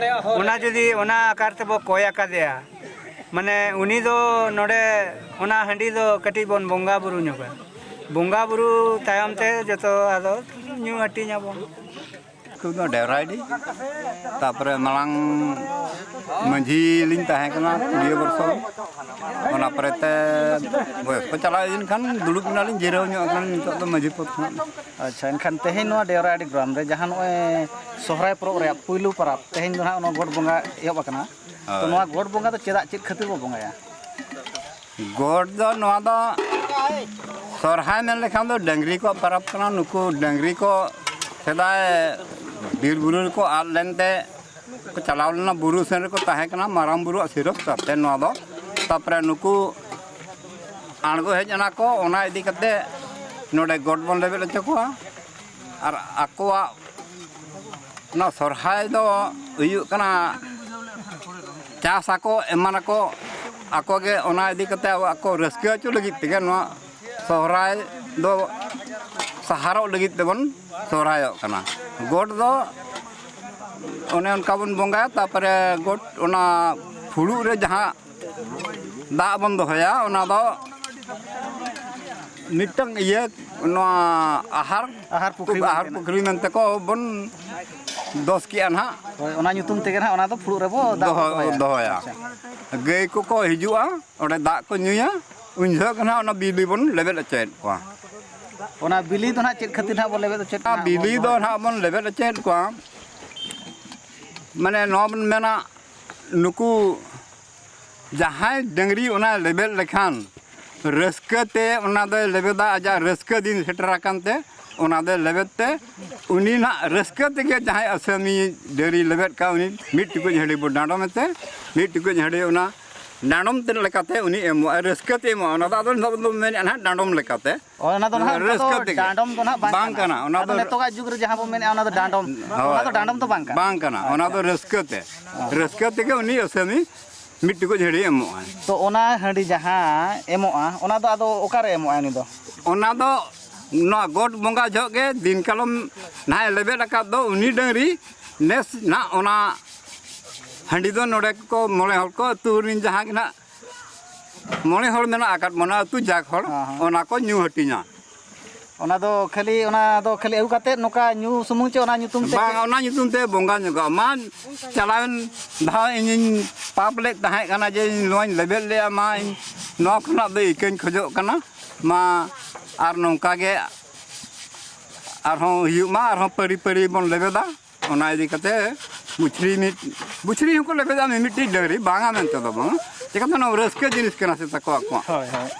ᱚᱱᱟ ᱡᱩᱫᱤ ᱚᱱᱟ ᱟᱠᱟᱨ ᱛᱮᱵᱚ ᱠᱚᱭ ᱟᱠᱟᱫᱮᱭᱟ, ᱢᱟᱱᱮ ᱩᱱᱤ ᱫᱚ ᱱᱚᱰᱮ ᱚᱱᱟ ᱦᱟᱺᱰᱤ ᱫᱚ ᱠᱟᱹᱴᱤᱡ ᱵᱚᱱ ᱵᱚᱸᱜᱟ ᱵᱩᱨᱩ ᱧᱚᱜᱟ᱾ ᱵᱚᱸᱜᱟ ᱵᱩᱨᱩ ᱛᱟᱭᱚᱢ ᱛᱮ ᱡᱚᱛᱚ ᱟᱫᱚ ᱧᱩ ᱦᱟᱹᱴᱤᱧ ᱟᱵᱚᱱ᱾ ᱩᱱᱠᱩ ᱫᱚ ᱰᱮᱣᱨᱟᱰᱤ, ᱛᱟᱯᱚᱨᱮ ᱢᱟᱲᱟᱝ ᱢᱟᱹᱡᱷᱤ ᱞᱤᱧ ᱛᱟᱦᱮᱸ ᱠᱟᱱᱟ ᱠᱩᱲᱤ ᱵᱚᱨᱥᱚ᱾ ᱚᱱᱟ ᱯᱚᱨᱮᱛᱮ ᱵᱚᱭᱚᱥ ᱠᱚ ᱪᱟᱞᱟᱣ ᱤᱫᱤᱭᱮᱱ ᱠᱷᱟᱱ ᱫᱩᱲᱩᱵ ᱮᱱᱟᱞᱤᱧ, ᱡᱤᱨᱟᱹᱣ ᱧᱚᱜ ᱟᱠᱟᱱᱟᱞᱤᱧ ᱱᱤᱛᱚᱜ ᱫᱚ ᱢᱟᱹᱡᱷᱤ ᱯᱚᱫᱽ ᱠᱷᱚᱱᱟᱜ᱾ ᱟᱪᱪᱷᱟ, ᱮᱱᱠᱷᱟᱱ ᱛᱮᱦᱮᱧ ᱱᱚᱣᱟ ᱰᱮᱣᱨᱟᱰᱤ ᱜᱨᱟᱢ ᱨᱮ ᱡᱟᱦᱟᱸ ᱱᱚᱜᱼᱚᱭ ᱥᱚᱦᱨᱟᱭ ᱯᱚᱨᱚᱵᱽ ᱨᱮᱭᱟᱜ ᱯᱩᱭᱞᱩ ᱯᱚᱨᱚᱵᱽ, ᱛᱮᱦᱮᱧ ᱫᱚ ᱱᱟᱦᱟᱜ ᱱᱚᱣᱟ ᱜᱚᱴ ᱵᱚᱸᱜᱟ ᱮᱦᱚᱵ ᱟᱠᱟᱱᱟ᱾ ᱛᱚ ᱦᱳᱭ᱾ ᱱᱚᱣᱟ ᱜᱚᱴ ᱵᱚᱸᱜᱟ ᱫᱚ ᱪᱮᱫᱟᱜ, ᱪᱮᱫ ᱠᱷᱟᱹᱛᱤᱨ ᱵᱚ ᱵᱚᱸᱜᱟᱭᱟ? ᱜᱚᱴ ᱫᱚ ᱱᱚᱣᱟ ᱫᱚ ᱥᱚᱨᱦᱟᱭ ᱢᱮᱱ ᱞᱮᱠᱷᱟᱱ ᱫᱚ ᱰᱟᱹᱝᱨᱤ ᱠᱚᱣᱟᱜ ᱯᱚᱨᱚᱵᱽ ᱠᱟᱱᱟ᱾ ᱱᱩᱠᱩ ᱰᱟᱹᱝᱨᱤ ᱠᱚ ᱥᱮᱫᱟᱭ ᱵᱤᱨ ᱵᱩᱨᱩ ᱨᱮᱠᱚ ᱟᱫ ᱞᱮᱱᱛᱮ ᱠᱚ ᱪᱟᱞᱟᱣ ᱞᱮᱱᱟ, ᱵᱩᱨᱩ ᱥᱮᱱ ᱨᱮᱠᱚ ᱛᱟᱦᱮᱸ ᱠᱟᱱᱟ, ᱢᱟᱨᱟᱝ ᱵᱩᱨᱩᱣᱟᱜ ᱥᱤᱨᱚᱯ ᱛᱟᱯᱮ ᱱᱚᱣᱟ ᱫᱚ᱾ ᱛᱟᱯᱚᱨᱮ ᱱᱩᱠᱩ ᱟᱬᱜᱚ ᱦᱮᱡ ᱮᱱᱟ ᱠᱚ, ᱚᱱᱟ ᱤᱫᱤ ᱠᱟᱛᱮ ᱱᱚᱰᱮ ᱜᱚᱴ ᱵᱚᱱ ᱞᱮᱵᱮᱫ ᱦᱚᱪᱚ ᱠᱚᱣᱟ᱾ ᱟᱨ ᱟᱠᱚᱣᱟᱜ ᱱᱚᱣᱟ ᱥᱚᱨᱦᱟᱭ ᱫᱚ ᱦᱩᱭᱩᱜ ᱠᱟᱱᱟ, ᱪᱟᱥ ᱟᱠᱚ, ᱮᱢᱟᱱ ᱟᱠᱚ, ᱟᱠᱚ ᱜᱮ ᱚᱱᱟ ᱤᱫᱤ ᱠᱟᱛᱮ ᱟᱵᱚ ᱟᱠᱚ ᱨᱟᱹᱥᱠᱟᱹ ᱦᱚᱪᱚ ᱞᱟᱹᱜᱤᱫ ᱛᱮᱜᱮ ᱱᱚᱣᱟ ᱥᱚᱦᱨᱟᱭ ᱫᱚ ᱥᱟᱦᱟᱨᱚᱜ ᱞᱟᱹᱜᱤᱫ ᱛᱮᱵᱚᱱ ᱥᱚᱦᱨᱟᱭᱚᱜ ᱠᱟᱱᱟ᱾ ᱜᱚᱴ ᱫᱚ ᱚᱱᱮ ᱚᱱᱠᱟ ᱵᱚᱱ ᱵᱚᱸᱜᱟᱭᱟ, ᱛᱟᱨᱯᱚᱨᱮ ᱜᱚᱴ ᱚᱱᱟ ᱯᱷᱩᱲᱩᱜ ᱨᱮ ᱡᱟᱦᱟᱸ ᱫᱟᱜ ᱵᱚᱱ ᱫᱚᱦᱚᱭᱟ, ᱚᱱᱟ ᱫᱚ ᱢᱤᱫᱴᱟᱝ ᱤᱭᱟᱹ, ᱱᱚᱣᱟ ᱟᱦᱟᱨ, ᱟᱦᱟᱨ ᱯᱩᱠᱷᱨᱤ ᱵᱚᱱ ᱟᱦᱟᱨ ᱢᱮᱱᱟ᱾ ᱯᱩᱠᱷᱨᱤ ᱢᱮᱱᱛᱮ ᱠᱚ ᱵᱚᱱ ᱫᱚᱥ ᱠᱮᱜᱼᱟ ᱱᱟᱦᱟᱜ᱾ ᱦᱳᱭ, ᱚᱱᱟ ᱧᱩᱛᱩᱢ ᱛᱮᱜᱮ ᱱᱟᱦᱟᱜ ᱚᱱᱟ ᱫᱚ ᱯᱷᱩᱲᱩᱜ ᱨᱮᱵᱚ ᱫᱟᱜ ᱫᱚᱦᱚ-, ᱵᱚ ᱫᱚᱦᱚᱭᱟ᱾ ᱫᱚᱦᱚᱭᱟ᱾ ᱟᱪᱪᱷᱟ᱾ ᱜᱟᱹᱭ ᱠᱚᱠᱚ ᱦᱤᱡᱩᱜᱼᱟ, ᱚᱸᱰᱮ ᱫᱟᱜ ᱠᱚ ᱧᱩᱭᱟ, ᱩᱱ ᱡᱚᱦᱚᱜ ᱜᱮ ᱱᱟᱦᱟᱜ ᱚᱱᱟ ᱵᱤᱞᱤ ᱵᱚᱱ ᱞᱮᱵᱮᱫ ᱦᱚᱪᱚᱭᱮᱫ ᱠᱚᱣᱟ᱾ ᱚᱱᱟ ᱵᱤᱞᱤ ᱫᱚ ᱱᱟᱦᱟᱜ ᱪᱮᱫ ᱠᱷᱟᱹᱛᱤᱨ ᱱᱟᱦᱟᱜ ᱵᱚ ᱞᱮᱵᱮᱫ ᱦᱚᱪᱚᱭᱮᱫ ᱚᱱᱟ ᱠᱚᱣᱟ? ᱵᱤᱞᱤ ᱫᱚ ᱱᱟᱦᱟᱜ ᱵᱚᱱ ᱞᱮᱵᱮᱫ ᱦᱚᱪᱚᱭᱮᱫ ᱠᱚᱣᱟ, ᱢᱟᱱᱮ ᱱᱚᱣᱟ ᱵᱚᱱ ᱢᱮᱱᱟ, ᱱᱩᱠᱩ ᱡᱟᱦᱟᱸᱭ ᱰᱟᱹᱝᱨᱤ ᱚᱱᱟ ᱞᱮᱵᱮᱫ ᱞᱮᱠᱷᱟᱱ ᱨᱟᱹᱥᱠᱟᱹ ᱛᱮ ᱚᱱᱟ ᱫᱚᱭ ᱞᱮᱵᱮᱫᱟ, ᱟᱡᱟᱜ ᱨᱟᱹᱥᱠᱟᱹ ᱫᱤᱱ ᱥᱮᱴᱮᱨ ᱟᱠᱟᱱ ᱛᱮ ᱚᱱᱟ ᱫᱚᱭ ᱞᱮᱵᱮᱫ ᱛᱮ, ᱩᱱᱤ ᱱᱟᱜ ᱨᱟᱹᱥᱠᱟᱹ ᱛᱮᱜᱮ ᱡᱟᱦᱟᱸᱭ ᱟᱹᱥᱟᱹᱢᱤ ᱰᱟᱹᱝᱨᱤ ᱞᱮᱵᱮᱫ ᱠᱟᱜ, ᱩᱱᱤ ᱢᱤᱫ ᱴᱩᱠᱩᱡ ᱦᱟᱺᱰᱤ ᱵᱚ ᱰᱟᱸᱰᱚᱢᱮ ᱛᱮ, ᱢᱤᱫ ᱴᱩᱠᱩᱡ ᱦᱟᱺᱰᱤ ᱚᱱᱟ ᱰᱟᱸᱰᱚᱢ ᱛᱮ ᱞᱮᱠᱟᱛᱮ ᱩᱱᱤ ᱮᱢᱚᱜᱼᱟᱭ, ᱨᱟᱹᱥᱠᱟᱹ ᱛᱮ ᱮᱢᱚᱜᱼᱟ᱾ ᱚᱱᱟ ᱫᱚ ᱟᱫᱚ ᱱᱤᱛᱚᱜ ᱫᱚ ᱢᱮᱱᱮᱫᱼᱟ ᱱᱟᱦᱟᱜ ᱰᱟᱸᱰᱚᱢ ᱞᱮᱠᱟᱛᱮ᱾ ᱚ, ᱚᱱᱟ ᱫᱚ ᱱᱟᱦᱟᱜ ᱚᱱᱠᱟ ᱫᱚ ᱨᱟᱹᱥᱠᱟᱹ ᱛᱮᱜᱮ᱾ ᱰᱟᱸᱰᱚᱢ ᱫᱚ ᱱᱟᱦᱟᱜ ᱵᱟᱝ ᱵᱟᱝ ᱠᱟᱱᱟ᱾ ᱠᱟᱱᱟ, ᱚᱱᱟ ᱟᱫᱚ ᱫᱚ ᱱᱤᱛᱚᱜᱟᱜ ᱡᱩᱜᱽ ᱨᱮ ᱡᱟᱦᱟᱸ ᱵᱚ ᱢᱮᱱᱮᱫᱼᱟ, ᱚᱱᱟ ᱫᱚ ᱰᱟᱸᱰᱚᱢ, ᱦᱳᱭ᱾ ᱚᱱᱟ ᱫᱚ ᱰᱟᱸᱰᱚᱢ ᱫᱚ ᱵᱟᱝ ᱠᱟᱱᱟ᱾ ᱵᱟᱝ ᱠᱟᱱᱟ, ᱚᱱᱟ ᱫᱚ ᱟᱪᱪᱷᱟ᱾ ᱨᱟᱹᱥᱠᱟᱹ ᱛᱮ᱾ ᱨᱟᱹᱥᱠᱟᱹ ᱛᱮᱜᱮ ᱩᱱᱤ ᱟᱹᱥᱟᱹᱢᱤ ᱢᱤᱫ ᱴᱩᱠᱩᱡ ᱦᱟᱺᱰᱤ ᱮᱢᱚᱜᱼᱟᱭ᱾ ᱛᱚ, ᱚᱱᱟ ᱦᱟᱺᱰᱤ ᱡᱟᱦᱟᱸ ᱮᱢᱚᱜᱼᱟ, ᱚᱱᱟ ᱫᱚ ᱟᱫᱚ ᱚᱠᱟᱨᱮ ᱮᱢᱚᱜᱼᱟᱭ ᱩᱱᱤ ᱫᱚ? ᱚᱱᱟ ᱫᱚ ᱱᱚᱣᱟ ᱜᱚᱴ ᱵᱚᱸᱜᱟ ᱡᱚᱦᱚᱜ ᱜᱮ, ᱫᱤᱱ ᱠᱟᱞᱚᱢ ᱱᱟᱦᱟᱜ ᱮ ᱞᱮᱵᱮᱫ ᱟᱠᱟᱫ ᱫᱚ ᱩᱱᱤ ᱰᱟᱹᱝᱨᱤ, ᱱᱮᱥ ᱱᱟᱦᱟᱜ ᱚᱱᱟ ᱦᱟᱺᱰᱤ ᱫᱚ ᱱᱚᱰᱮ ᱠᱚ ᱢᱚᱬᱮ ᱦᱚᱲ ᱠᱚ ᱟᱹᱛᱩ ᱨᱤᱱ ᱡᱟᱦᱟᱸ ᱜᱮ ᱱᱟᱦᱟᱜ ᱢᱚᱬᱮ ᱦᱚᱲ ᱢᱮᱱᱟᱜ ᱟᱠᱟᱫ ᱵᱚᱱᱟ ᱟᱹᱛᱩ ᱡᱟᱠ ᱦᱚᱲ, ᱦᱮᱸ, ᱦᱮᱸ᱾ ᱚᱱᱟ ᱠᱚ ᱧᱩ ᱦᱟᱹᱴᱤᱧᱟ᱾ ᱚᱱᱟ ᱫᱚ ᱠᱷᱟᱹᱞᱤ, ᱚᱱᱟ ᱫᱚ ᱠᱷᱟᱹᱞᱤ ᱟᱹᱜᱩ ᱠᱟᱛᱮᱫ ᱱᱚᱝᱠᱟ ᱧᱩ ᱥᱩᱢᱩᱝ ᱪᱮ ᱚᱱᱟ ᱧᱩᱛᱩᱢ ᱛᱮ ᱵᱟᱝ, ᱪᱮᱫ? ᱚᱱᱟ ᱧᱩᱛᱩᱢ ᱛᱮ ᱵᱚᱸᱜᱟ ᱧᱚᱜᱚᱜᱼᱟ᱾ ᱢᱟ, ᱪᱟᱞᱟᱣᱮᱱ ᱫᱷᱟᱣ ᱤᱧᱤᱧ ᱯᱟᱯ ᱞᱮᱫ ᱛᱟᱦᱮᱸ ᱠᱟᱱᱟ ᱡᱮ ᱤᱧ ᱱᱚᱣᱟᱧ ᱞᱮᱵᱮᱫ ᱞᱮᱫᱼᱟ, ᱢᱟ, ᱤᱧ ᱱᱚᱣᱟ ᱠᱷᱚᱱᱟᱜ ᱫᱚ ᱤᱠᱟᱹᱧ ᱠᱷᱚᱡᱚᱜ ᱠᱟᱱᱟ᱾ ᱢᱟ, ᱟᱨ ᱱᱚᱝᱠᱟ ᱜᱮ ᱟᱨᱦᱚᱸ ᱦᱩᱭᱩᱜ ᱢᱟ, ᱟᱨᱦᱚᱸ ᱯᱟᱹᱨᱤ ᱯᱟᱹᱨᱤ ᱵᱚᱱ ᱞᱮᱵᱮᱫᱟ᱾ ᱚᱱᱟ ᱤᱫᱤ ᱠᱟᱛᱮ ᱵᱩᱪᱷᱨᱤ ᱢᱤᱫ, ᱵᱩᱪᱷᱨᱤ ᱦᱚᱸᱠᱚ ᱞᱮᱵᱮᱫᱟ ᱢᱤᱢᱤᱫᱴᱤᱡ ᱰᱟᱹᱝᱨᱤ, ᱵᱟᱝᱟ ᱢᱮᱱᱛᱮ ᱫᱚ ᱵᱟᱝ, ᱪᱤᱠᱟᱹᱛᱮ ᱱᱚᱣᱟ ᱨᱟᱹᱥᱠᱟᱹ ᱡᱤᱱᱤᱥ ᱠᱟᱱᱟ ᱥᱮ ᱛᱟᱠᱚ ᱟᱠᱚᱣᱟᱜ᱾ ᱦᱳᱭ, ᱦᱳᱭ᱾